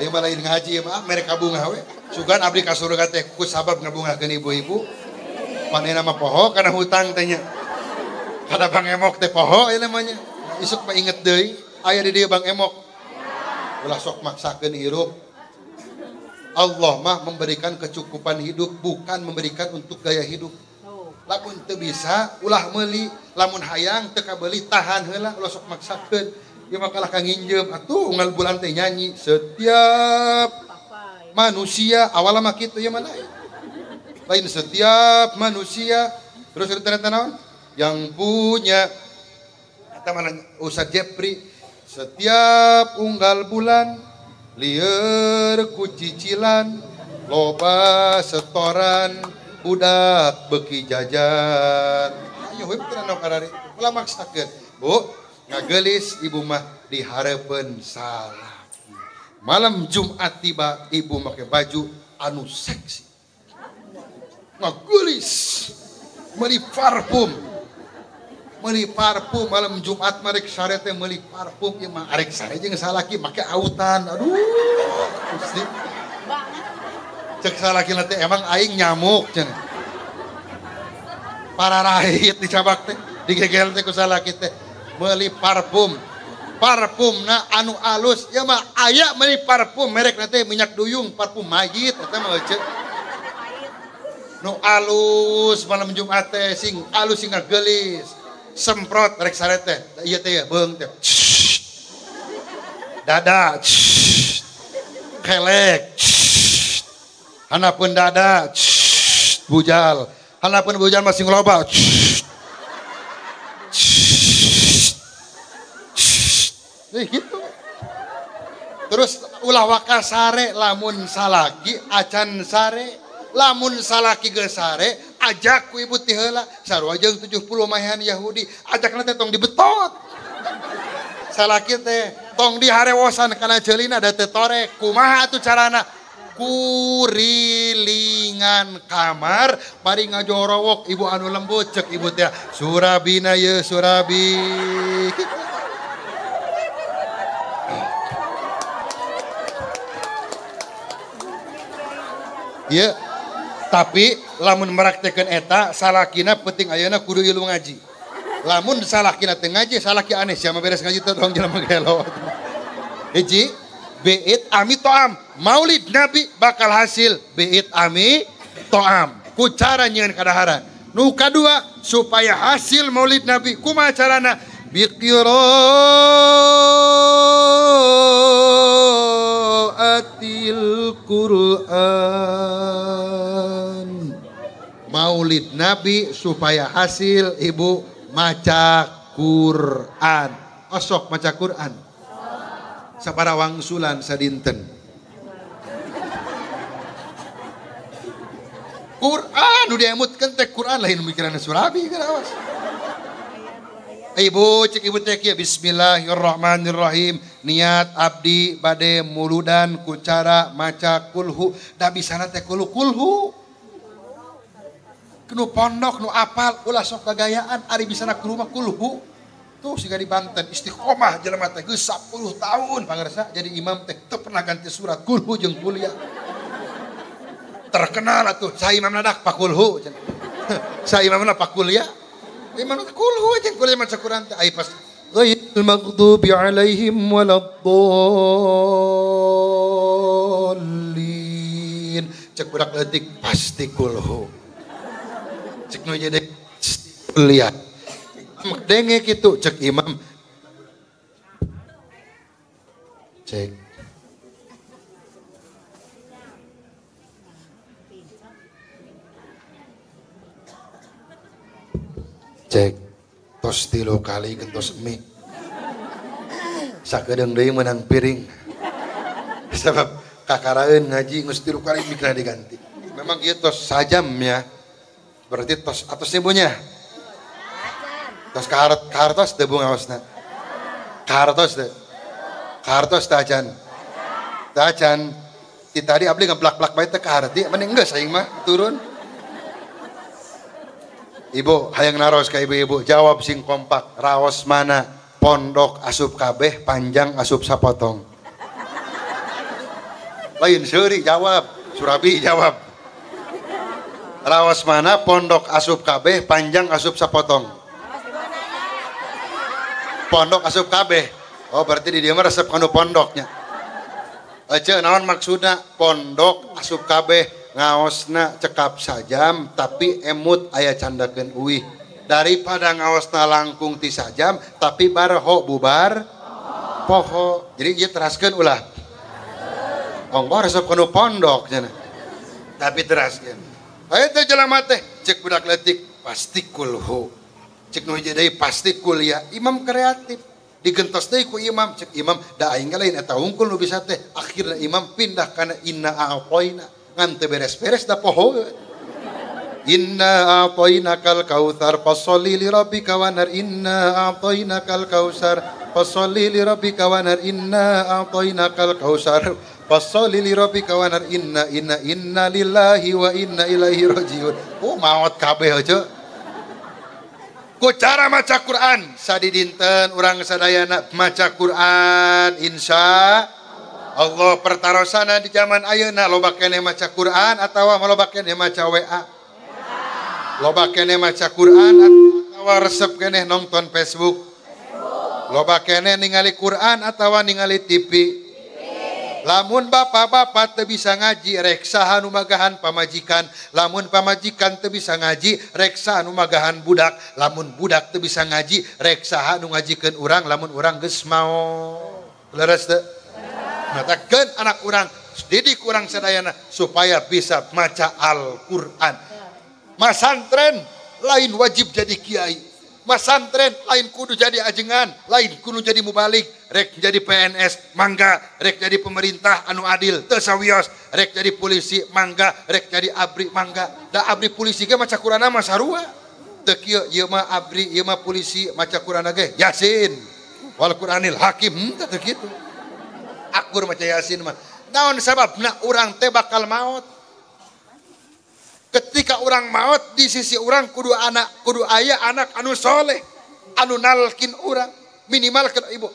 Speaker 1: Ayo malah ngaji mah mereka bunga we. Sugan abdi ka surga teh ku sabab ngabungakeun ibu-ibu. Manehna mah poho kana hutang teh nya. Kada Bang Emok teh poho ieu namanya. Isuk mah inget deui, aya di dieu Bang Emok. Ulah sok maksakeun hirup. Allah mah memberikan kecukupan hidup, bukan memberikan untuk gaya hidup. Lamun teu bisa ulah meuli, lamun hayang teu kabeuli tahan heula, ulah sok maksakeun. Ya makalah kang nginjem atuh unggal bulan teh nyanyi setiap manusia awalnya mah kitu ya mana lain setiap manusia terus ternyata naon yang punya kata mana Ustaz Jepri setiap unggal bulan lieur ku cicilan loba setoran budak beki jajan. Ayo we teu karari ulah maksakeun Bu. Ngagelis ibu mah dihareupeun salaki. Malam Jumat tiba ibu make baju anu seksi. Ngagelis meuli parfum. Meuli parfum malam Jumat marek sare teh meuli parfum ieu mah arek sare jeung salaki make autan. Aduh, Gusti. Cek salaki teh emang aing nyamuk cenah. Pararahit dicabak teh, digegel teh ku salaki teh. Meuli parfum, parfumna anu alus ya mah aya meuli parfum merek teh minyak duyung parfum mayit eta mah euceuk nu alus malam Jumat teh sing alus sing ngageulis semprot rek sare teh ieu teh beung teh dada kelek hanapeun dada bujal hanapeun bujal masih loba. Gitu. Terus ulah waka sare lamun salaki acan sare, lamun salaki geus sare ajak ku ibu ti heula sarua jeung 70 mahean Yahudi ajakna teh tong dibetot. Salaki teh tong diharewosan kana ceulina da teu torek. Kumaha atuh carana? Kurilingan kamar bari ngajorowok ibu anu lembut cek ibu teh surabina ye surabi. Ya, tapi lamun meraktekeun eta salakina penting ayeuna kudu ilu ngaji. Lamun salakina teu ngaji, salaki aneh sia mah beres ngaji teh doang jelema gelo. Hiji, biit ami to'am. Maulid Nabi bakal hasil biit ami to'am. Ku cara nyieun kadaharan. Nu kadua supaya hasil maulid Nabi kumaha carana? Biqiraatil Quran. Maulid Nabi supaya hasil ibu maca Quran. Osok maca Quran. Sapara wangsulan sadinten. Quran nu diemutkeun teh Quran lain mikiran surabi kan awas. Ibu cek ibu teh kieu bismillahirrahmanirrahim niat abdi bade muludan ku cara maca kulhu da bisana teh kulu kulhu. Nu pondok nu apal ulah sok gagayaan ari bisana ku rumah kulhu. Tuh siga di Banten istiqomah jelema teh geus 10 tahun pangarsa jadi imam teh teu pernah ganti surat kulhu jeung kuliah. Terkenal atuh saya imam nadak pakulhu cenah. Saya imamna pakuliah. Imam kulhu jeung kuliah maca Quran teh ai pas Ghairil maghdubi alaihim waladdallin. Cek budak leutik pasti kulhu. Cek nu jadi kuliah. Denge kitu cek imam. Cek. Cek tos tilu kali gentos mie. Sakedeung deui meunang piring. Sebab kakaraeun ngaji geus tilu kali mikna diganti. Memang ieu tos sajam ya. Berarti tos atos ibunya. Tos kahartos teu bu ngaosna. Kahartos teu. Kahartos teu acan. Teu acan. Ti tadi abdi ngeblak-blak bae teu kaharti, mending geus aing mah turun. Ibu hayang naros ka ibu-ibu, jawab sing kompak, raos mana? Pondok asup kabeh, panjang asup sapotong. Lain seuri jawab, Surabi jawab. Raos mana pondok asup kabeh, panjang asup sapotong. Pondok asup kabeh. Oh berarti di dieu mah resep kanu pondoknya. Ece naon maksudna pondok asup kabeh ngaosna cekap sajam tapi emut aya candakeun uih. Daripada ngaosna langkung ti sajam tapi barho bubar poho. Jadi ieu teraskeun ulah. Ongkoh resep kanu pondok cenah. Tapi teraskeun. Aya teh jelema teh cek budak leutik pasti kulhu. Cek nu hiji deui pasti kuliah. Imam kreatif. Digentos deui ku imam, cek imam da aing lain eta hungkul nu bisa teh. Akhirna imam pindah kana inna a'thaina. Ngan teu beres-beres da poho. Inna a'tainakal kautsar fasholli li rabbika wanhar. Inna a'tainakal kautsar fasholli li rabbika wanhar. Inna a'tainakal kautsar fasholli li rabbika wanhar. Inna inna inna lillahi wa inna ilaihi rajiun. Oh maot kabeh aja. Ku cara maca Quran sadidinten urang sadayana maca Quran insya Allah. Pertarosana di zaman ayeuna loba keneh maca Quran atawa loba keneh maca WA. Loba keneh maca Quran atawa resep keneh nonton Facebook. Loba keneh ningali Quran atawa ningali TV. Lamun bapak-bapak teu bisa ngaji rek saha nu magahan pamajikan. Lamun pamajikan teu bisa ngaji rek saha nu magahan budak. Lamun budak teu bisa ngaji rek saha nu ngajikeun urang lamun urang geus maot. Leres teu? Matakeun anak urang, didik urang sadayana supaya bisa maca Al-Qur'an. Masantren lain wajib jadi kiai. Masantren lain kudu jadi ajengan, lain kudu jadi mubalik, rek jadi PNS mangga, rek jadi pemerintah anu adil teu sawios, rek jadi polisi mangga, rek jadi abri mangga. Da abri polisi ge maca Quran mah sarua. Teu kieu ieu mah abri, ieu mah polisi maca Quran ge Yasin. Wal Quranil Hakim teu kitu. Akur maca Yasin mah. Naon sababna urang teh bakal maot? Ketika orang maut di sisi orang kudu anak, kudu ayah anak anu soleh, anu nalkin orang minimal ke ibu.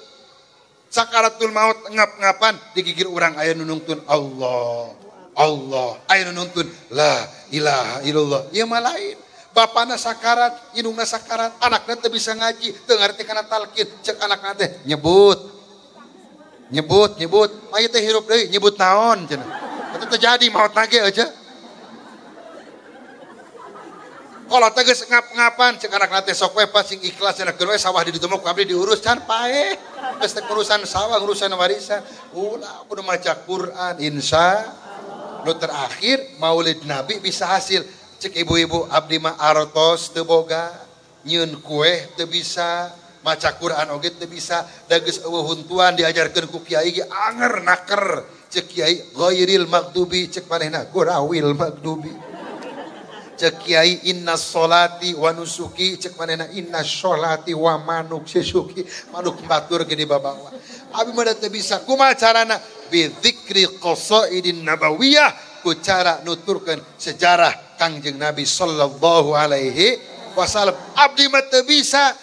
Speaker 1: Sakaratul maut ngap-ngapan digigir orang ayah nunungtun Allah, Allah, ayah nunungtun la ilaha illallah. Ieu mah lain. Bapana sakarat, indungna sakarat, anakna teu bisa ngaji, teu ngarti kana talkin, cek anakna teh nyebut. Nyebut, nyebut, mayit teh hirup deui, nyebut naon cenah. Eta terjadi maot nage aja. Kalau tegas ngap-ngapan cek anak nate sok we pasing ikhlas cenah keur we sawah di ditu mah ku abdi diurus can paeh. Geus teh urusan sawah urusan warisan. Ulah kudu maca Quran insya nu terakhir maulid Nabi bisa hasil. Cek ibu-ibu abdi mah artos teu boga, nyieun kue teu bisa, maca Quran oge teu bisa, da geus eueuh huntuan diajarkeun ku kiai ge anger naker. Cek kiai ghairil maghdubi cek manehna gurawil maghdubi. Cek kiai inna sholati wa nusuki cek manehna inna sholati wa manuk sisuki manuk batur ge dibabawa. Abi mah teu bisa kumaha carana bi dzikri qasaidin nabawiyah ku cara nuturkeun sejarah Kangjeng Nabi sallallahu alaihi wasallam. Abdi mah teu bisa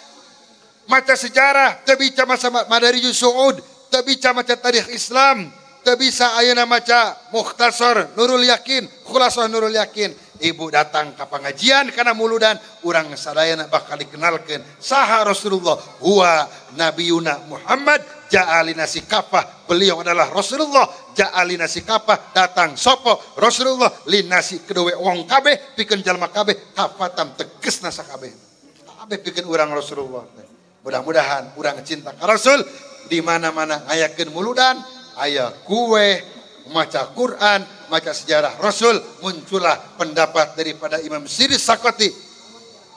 Speaker 1: maca sejarah, teu bisa maca Madarijus Suud, teu bisa maca tarikh Islam, teu bisa ayeuna maca Mukhtasar Nurul Yakin, Khulasah Nurul Yakin. Ibu datang ka pangajian kana muludan urang sadayana bakal dikenalkeun saha Rasulullah huwa nabiyuna Muhammad ja'alina sikafah, beliau adalah Rasulullah ja'alina sikafah, datang sopo Rasulullah linasi kedewe wong kabeh pikeun jalma kabeh kafatam tegesna sakabeh kabeh pikeun urang Rasulullah. Mudah-mudahan urang cinta ka Rasul di mana-mana ngayakeun muludan aya kue maca Quran, maca sejarah Rasul, muncullah pendapat daripada Imam Siri Sakoti.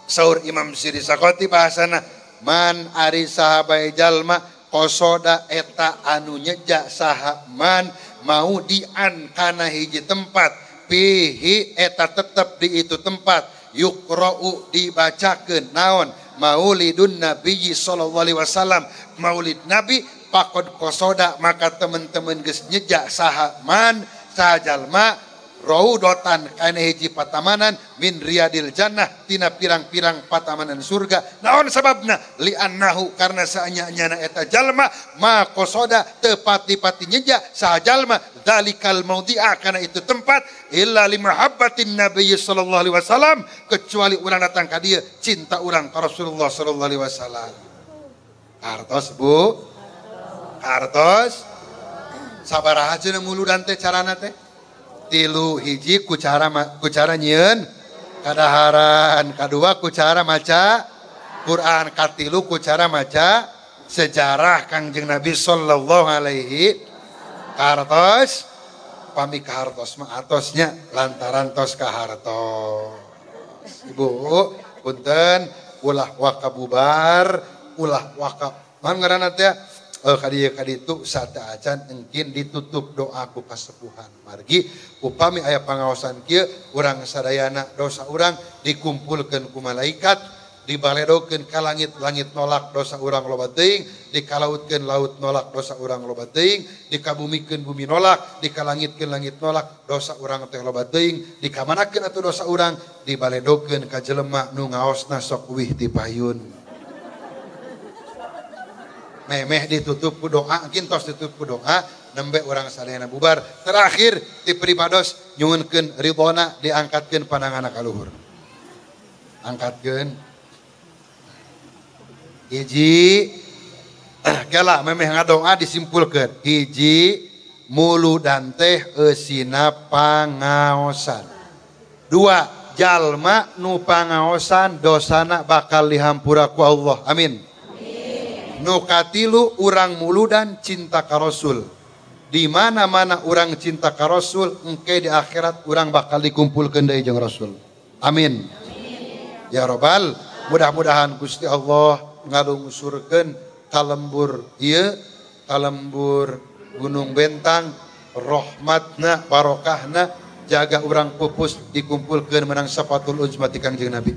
Speaker 1: Saur Imam Siri Sakoti bahasana man ari sahabai jalma kosoda eta anu nyeja saha man mau dian kana hiji tempat pihi eta tetep di itu tempat yukro'u dibacakeun naon maulidun nabiyyi sallallahu alaihi wasallam maulid nabi pakod kosoda maka teman-teman geus nyejak saha man saha jalma raudotan kana hiji patamanan min riyadil jannah tina pirang-pirang patamanan surga naon sababna li annahu karena saanya-nyana eta jalma ma kosoda teu pati-pati nyejak saha jalma dalikal maudhi'a kana itu tempat illa li mahabbatin nabiyyi sallallahu alaihi wasallam kecuali urang datang ka dieu cinta urang ka Rasulullah sallallahu alaihi wasallam. Hartos Bu, hartos sabaraha cenah muludan teh carana teh tilu hiji ku cara nyieun kadaharan, kadua ku cara maca Quran, katilu ku cara maca sejarah Kangjeng Nabi sallallahu alaihi hartos. Pami kahartos mah atosnya lantaran tos kahartos. Ibu punten ulah waka bubar ulah waka man ngaranna teh kadieu kaditu sate acan engkin ditutup doa ku kasepuhan margi upami aya pangaosan kieu urang sadayana dosa urang dikumpulkeun ku malaikat dibaledokeun ka langit, langit nolak dosa urang loba teuing, dikalautkeun laut nolak dosa urang loba teuing, dikabumikeun bumi nolak, dikalangitkeun langit nolak dosa urang teh loba teuing, dikamanakeun atuh dosa urang dibaledokeun ka jelema nu ngaosna sok uwih ti payun. Memeh ditutup ku doa, engkin tos ditutup ku doa, nembe urang sadayana bubar. Terakhir ti pribados nyuhunkeun ridhona diangkatkeun pandanganna ka luhur. Angkatkeun. Hiji kela memeh ngadoa disimpulkeun. Hiji muludan teh eusina pangaosan. Dua, jalma nu pangaosan dosana bakal dihampura ku Allah. Amin. Nu katilu urang muludan cinta ka Rasul. Di mana-mana urang cinta ka Rasul, engke di akhirat urang bakal dikumpulkeun deui jeung Rasul. Amin. Ya robbal, mudah-mudahan Gusti Allah ngalungsurkeun kalembur ieu, kalembur Gunung Bentang, rahmatna, barokahna, jaga urang pupus dikumpulkeun menang syafatul uzma ti Kangjeng Nabi.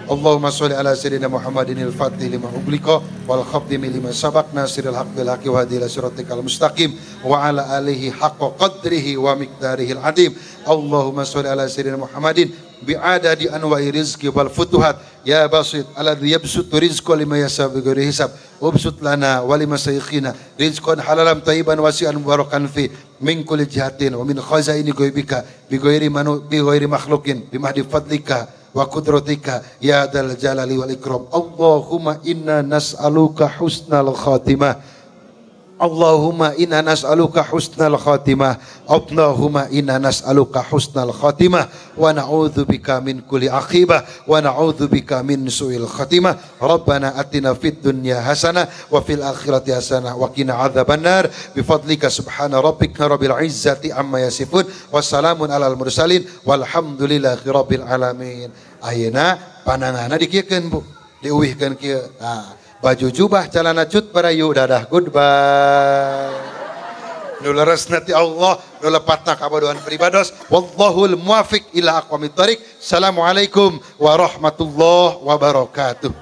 Speaker 1: Allahumma sholli ala sayyidina Muhammadin al-fatih lima ughliqa wal khatimi lima sabaq nasiril haq bil haqqi wa hadi ila siratikal mustaqim wa ala alihi haqqa qadrihi wa miqdarihil azim. Allahumma sholli ala sayyidina Muhammadin bi'adadi anwa'i rizqi wal futuhat ya basit alladhi yabsutu rizqa lima yasha bighairi hisab ubsut lana wa lima saykhina rizqan halalan thayyiban wasi'an mubarakan fi min kulli jihatin wa min khazaini ghaibika bighairi manu bighairi makhluqin bimahdi fadlika wa qudratika ya dal jalali wal ikram. Allahumma inna nas'aluka husnal khatimah. Allahumma inna nas'aluka husnal khatimah. Allahumma inna nas'aluka husnal khatimah wa na'udzubika min kulli aqibah wa na'udzubika min su'il khatimah. Rabbana atina fid dunya hasanah wa fil akhirati hasanah wa qina adzabannar. Bi fadlika subhana rabbika rabbil izzati amma yasifun wassalamun alal mursalin walhamdulillahi rabbil alamin. Ayeuna pananganna dikieukeun Bu, diuwihkeun kieu. Nah, baju jubah celana cut barayu dadah goodbye. Nu leresna ti Allah, nu lepatna kabodohan pribados. Wallahul muwafiq ila aqwamit thoriq. Assalamualaikum warahmatullahi wabarakatuh.